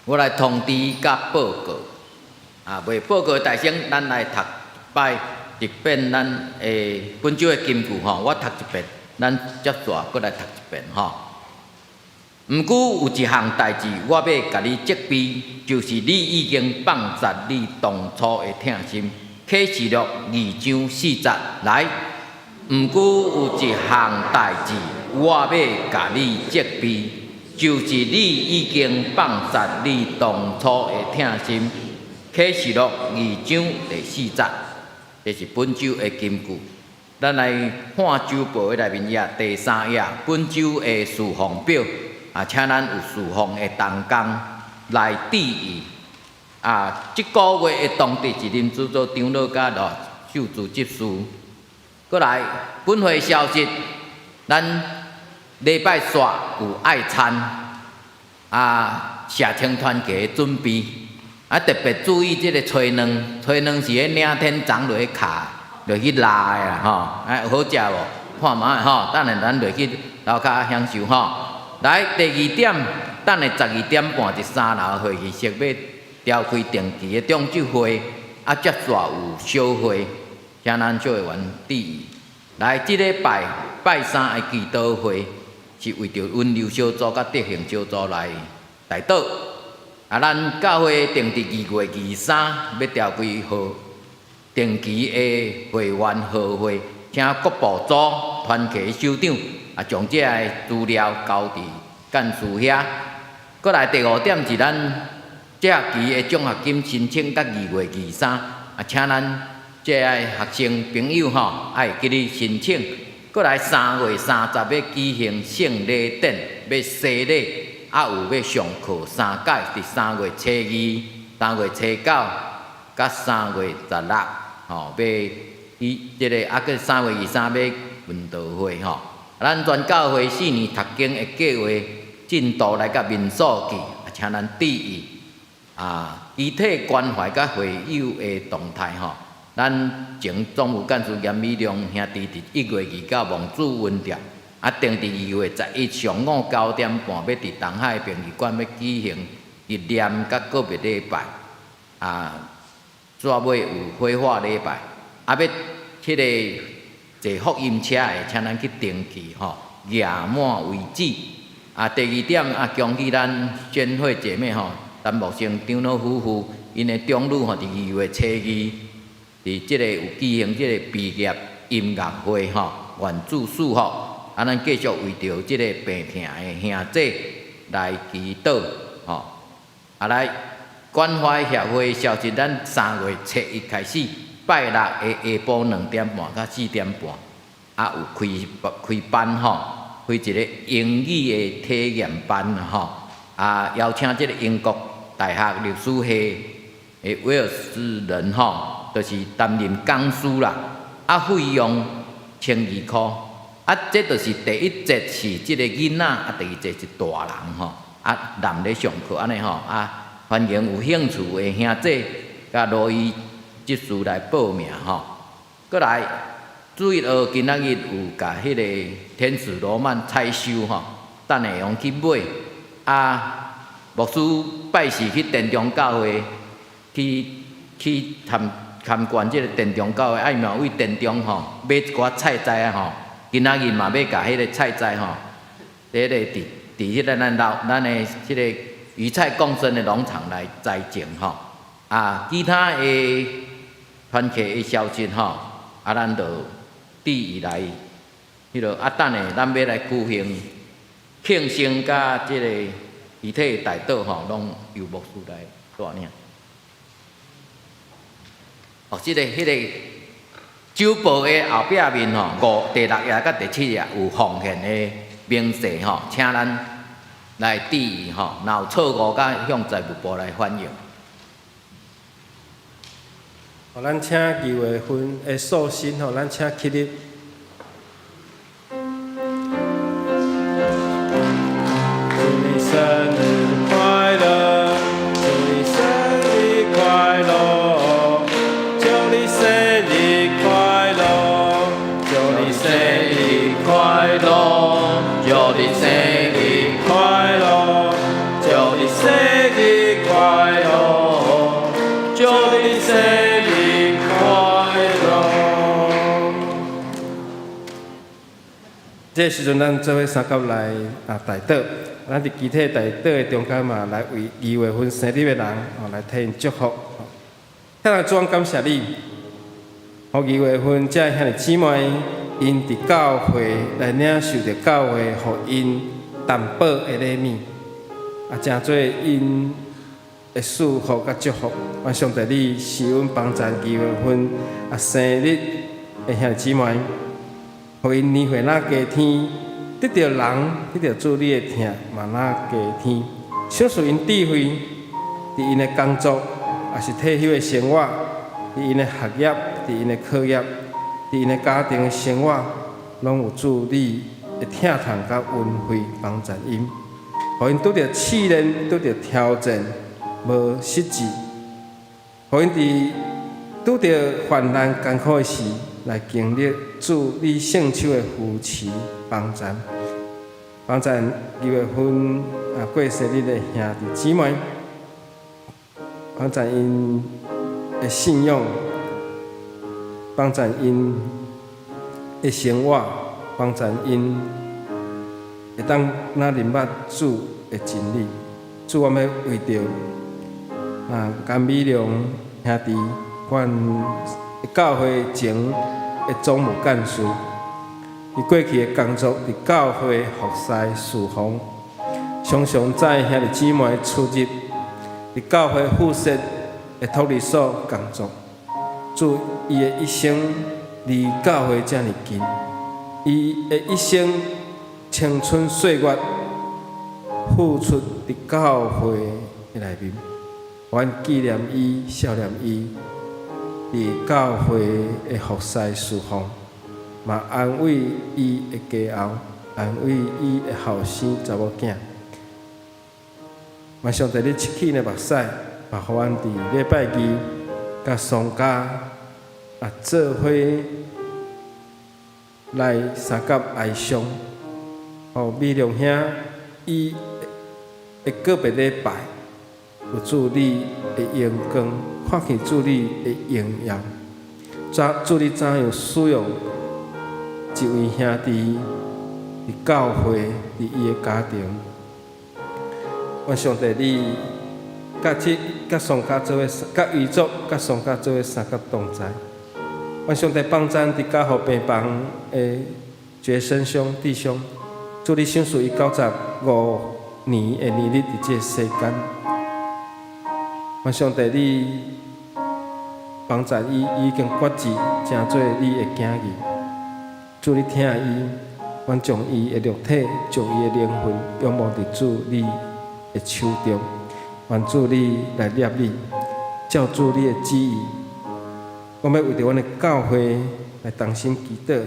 我來通知佮報告。啊，未報告大聲，咱來讀一擺一遍咱的本週的金句吼，我讀一遍，咱接續閣來讀一遍吼。毋過有一項代誌，我欲共你責備，就是你已經放殺你當初的疼心。啟示錄二章四節來。毋過有一項代誌，我欲共你責備，就是你已經放殺你當初的疼心。啟示錄二章第四節，這是本週的金句。咱來看週報的內面頁第三頁，本週的事奉表。啊，請咱有事奉的同工來注意。啊，這個月的當值是林主座長老佮羅秀珠執事。閣來，本會消息，咱禮拜四有愛餐，啊，社青團契的準備，啊，特別注意這个炊卵，炊卵是彼領天長落去敲落去拉的啦，吼，啊，好食無？看覓吼，等下咱落去樓跤享受吼。來，第二點，等下12點半佇三樓會議室欲召開定期的長執會，啊，接續有小會，請咱小會員注意。來，這禮拜拜三的祈禱會是為著溫柔小組佮德行小組來代禱。啊，咱教會定佇2月23欲召開號定期的會員號會，請各部組團契首長啊，將這个資料交佇幹事遐。閣來第五點是咱這學期的獎學金申請到2月23，啊，請咱這个學生朋友吼，愛會記得申請。閣來3月30欲舉行聖禮典，欲洗禮，啊有欲上課三屆，佇3月初2、3月初9、佮3月16，吼，欲以這个啊，閣3月23欲問道會吼。咱全教會四年讀經的計劃進度來到民數記，啊，請咱注意啊，肢體關懷佮會友的動態吼。咱前總務幹事嚴美良兄弟佇1月29望主恩賜，啊，定佇2月11上午9點半，欲佇東海殯儀館欲舉行紀念佮告別禮拜，啊，煞尾有火化禮拜，啊，欲彼个坐福音車的，請咱去登記吼，額滿為止。啊，第二點啊，恭喜咱宣慧姐妹吼，陳木生長老夫婦，𪜶的長女吼，佇2月初2，佇這个有舉行這個畢業音樂會吼，願主賜福。啊，咱繼續為著這个病疼的兄姐來祈禱吼。啊，來關懷協會消息，咱3月七日開始，拜六的下晡2點半到4點半，啊有開開班吼，開一个英語的體驗班吼，啊邀請這个英國大學歷史系的威爾斯人吼，就是擔任講師啦，啊費用1200箍，啊這就是第一節是這个囡仔，啊第二節是大人吼，啊男咧上課按呢吼，啊歡迎有興趣的兄姐佮羅伊執事來報名吼。閣來，主日學今仔日有共彼个天使羅曼採收吼，等下會用去買。啊，牧師拜四去田中教會去去參參觀這个田中教會，啊伊嘛為田中吼買一寡菜材啊吼，今仔日嘛欲共彼个菜材吼，佇彼个佇佇彼个咱老咱的這个魚菜共生的農場來栽種吼。啊，其他的團契的消息吼，啊，咱就注意來彼落啊，等下咱欲來舉行慶生佮這个遺體代禱吼，攏由牧師來帶領。哦，這个彼个週報的後壁面吼，五第六頁佮第七頁有奉獻的明細吼，請咱來注意吼，若有錯誤，佮向財務部來反映。哦，咱請2月份的素心吼，咱請起立。祝你生日快樂，祝你生日快樂，祝你生日快樂，祝你生日快樂，祝你生日快樂，祝你生日快這个時陣，咱做伙相佮來代禱。咱佇集體代禱的中間嘛，來為2月份生日的人哦，來替𪜶祝福。天父主，感謝你，予2月份這兄弟姊妹，𪜶佇教會來領受著教會，予𪜶擔保的禮物，成做𪜶的祝福佮祝福。願上帝你施恩幫助2月份生日的兄弟姊妹，予𪜶年歲若加添，得著人，得著主你的疼，嘛若加添。賞賜𪜶智慧，佇𪜶的工作，抑是退休的生活，佇𪜶的學業，佇𪜶的課業，佇𪜶的家庭的生活，攏有主你的疼痛佮恩惠幫助𪜶，予𪜶拄著試煉，拄著挑戰，無失志，予𪜶佇拄著患難艱苦的時，來經歷主你聖手的扶持幫助，幫助2月份過生日的兄弟姊妹，幫助𪜶的信仰，幫助𪜶的生活，幫助𪜶會當若認捌主的真理。主，我欲為著甘美良兄弟，阮教會前的總務幹事，伊過去的工作佇教會服侍侍奉，常常載兄弟姊妹出入佇教會附設的托兒所工作。主，伊的一生離教會遮爾近，伊的一生青春歲月付出佇教會的內面，阮紀念伊，惜念伊佇教會的服侍侍奉，嘛安慰伊的家後，安慰伊的後生查某囝。願上帝你拭去𪜶的目屎，嘛予阮佇禮拜二佮喪家做伙來相佮哀傷。予美良兄伊的告別禮拜，有主你的榮光，看見主你的榮耀。主你怎樣使用一位兄弟佇教會，佇伊的家庭。願上帝你佮這佮喪家做伙，佮遺族佮喪家做伙相佮同在。願上帝幫贊佇加護病房的覺生兄弟兄，主你賞賜伊95年的年日佇這个世間。願上帝你幫助伊，伊已經決志成做你的囝兒。主你疼伊，阮將伊的肉體，將伊的靈魂仰望佇主你的手中。願主你來攝理，照主你的旨意。我欲為著阮的教會來同心祈禱，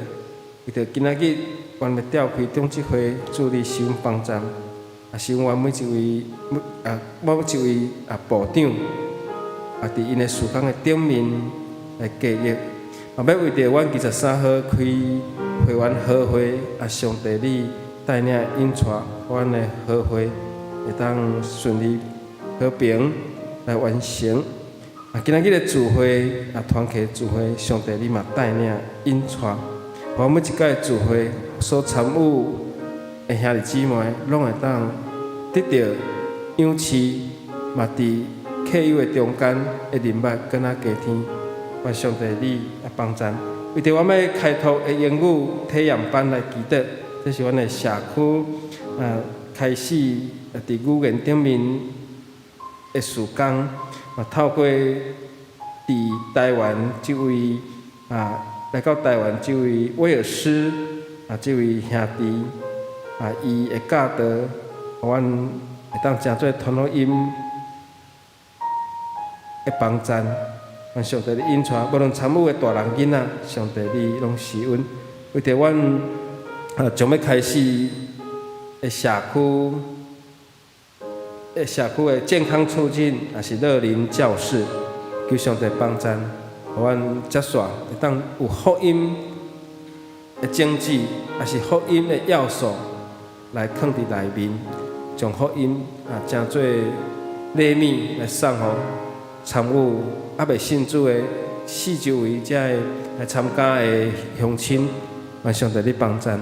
為著今仔日阮欲召開長執會，主你施恩幫助，施恩阮每一位部長，佇𪜶的事工的頂面來計劃。嘛欲為著阮23號開會員合會，上帝你帶領引帶，阮的合會會當順利和平來完成。今仔日的聚會，團契聚會，上帝你嘛帶領引帶，予每一屆聚會所參與的兄弟姊妹，攏會當得著養賜，嘛佇客友的中間的人脈閣較加添。願上帝你來幫贊，為著阮欲開拓的英語體驗班來祈禱，這是阮的社區開始佇語言頂面的事工，嘛透過佇台灣這位來到台灣這位威爾斯這位兄弟伊的教導，予阮會當成做傳福音的幫贊。願上帝你引帶，無論參與的大人囡仔，上帝你攏施恩。為著阮將欲開始的社區的健康促進，抑是樂齡教室，求上帝幫贊，予阮接續會當有福音的種子，抑是福音的要素來囥佇內面，將福音成做禮物來送予參與猶未信主的四周圍遮的來參加的鄉親，願上帝你幫贊。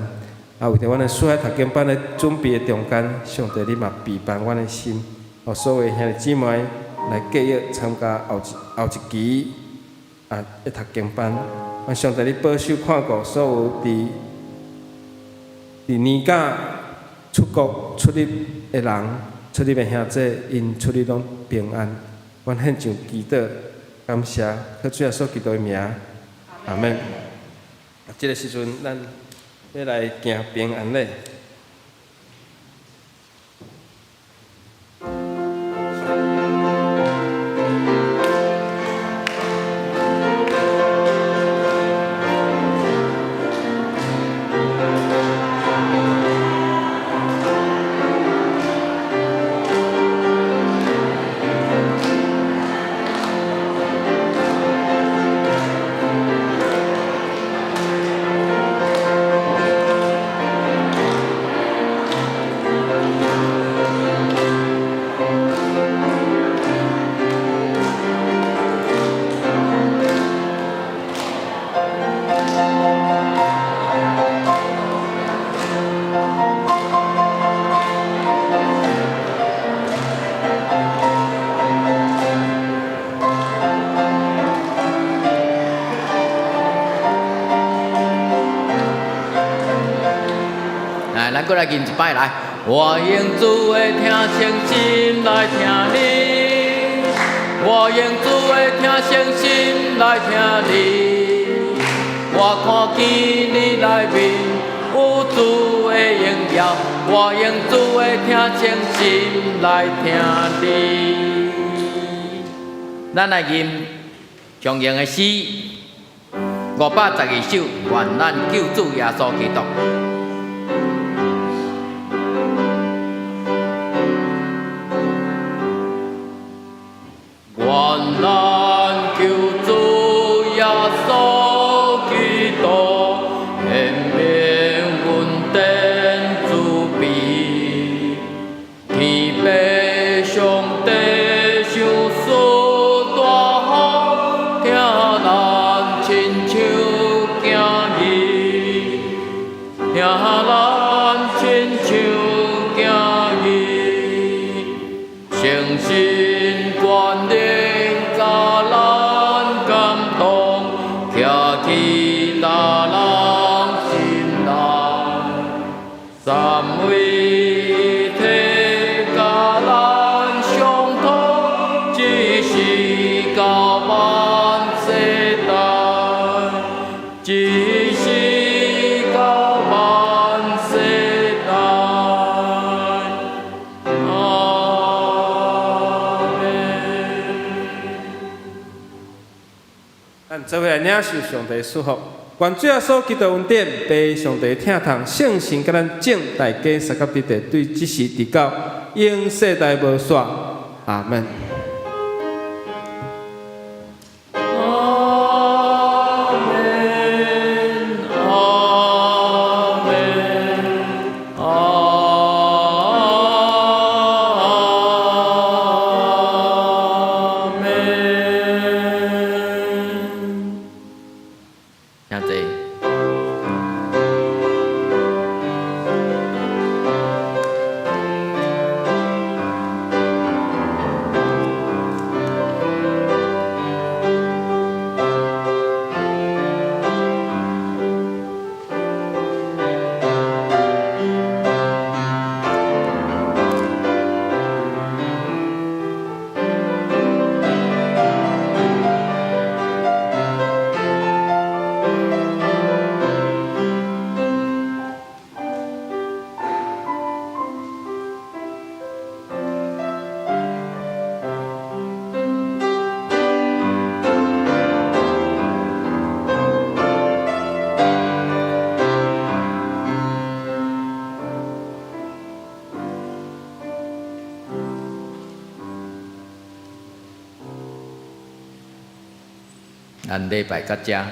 啊，為著阮的四海讀經班的準備的中間，上帝你嘛備辦阮的心，予所有兄弟姊妹來繼續參加後一期的讀經班。願上帝你保守看顧所有佇年假出國出入的人，出入的兄弟，𪜶出入攏平安。阮獻上祈禱，感謝，靠主耶穌基督的名，阿門。這個時陣，咱欲來行平安禮。來，咱閣來吟一擺來。我用主的疼誠心來疼你，我用主的疼誠心來疼你。我看見你內面有主的榮耀，我用主的疼誠心來疼你。咱來吟常用的詩512首，願咱救主耶穌基督。願咱救主耶穌基督顯明恩典慈悲，天父上帝賞賜大福，疼咱親像囝兒，疼咱親像囝兒，誠心權能共咱感動，徛起大人心內，三位一體共咱相通，一世到萬世代，一世到萬世代。阿們。咱做伙來領受上帝祝福，願主耶穌基督恩典、父上帝疼痛、聖神佮咱眾大家相佮佇佇，對這時直到永世代無煞。阿門。阿們，阿們，阿們。請坐。咱禮拜到遮。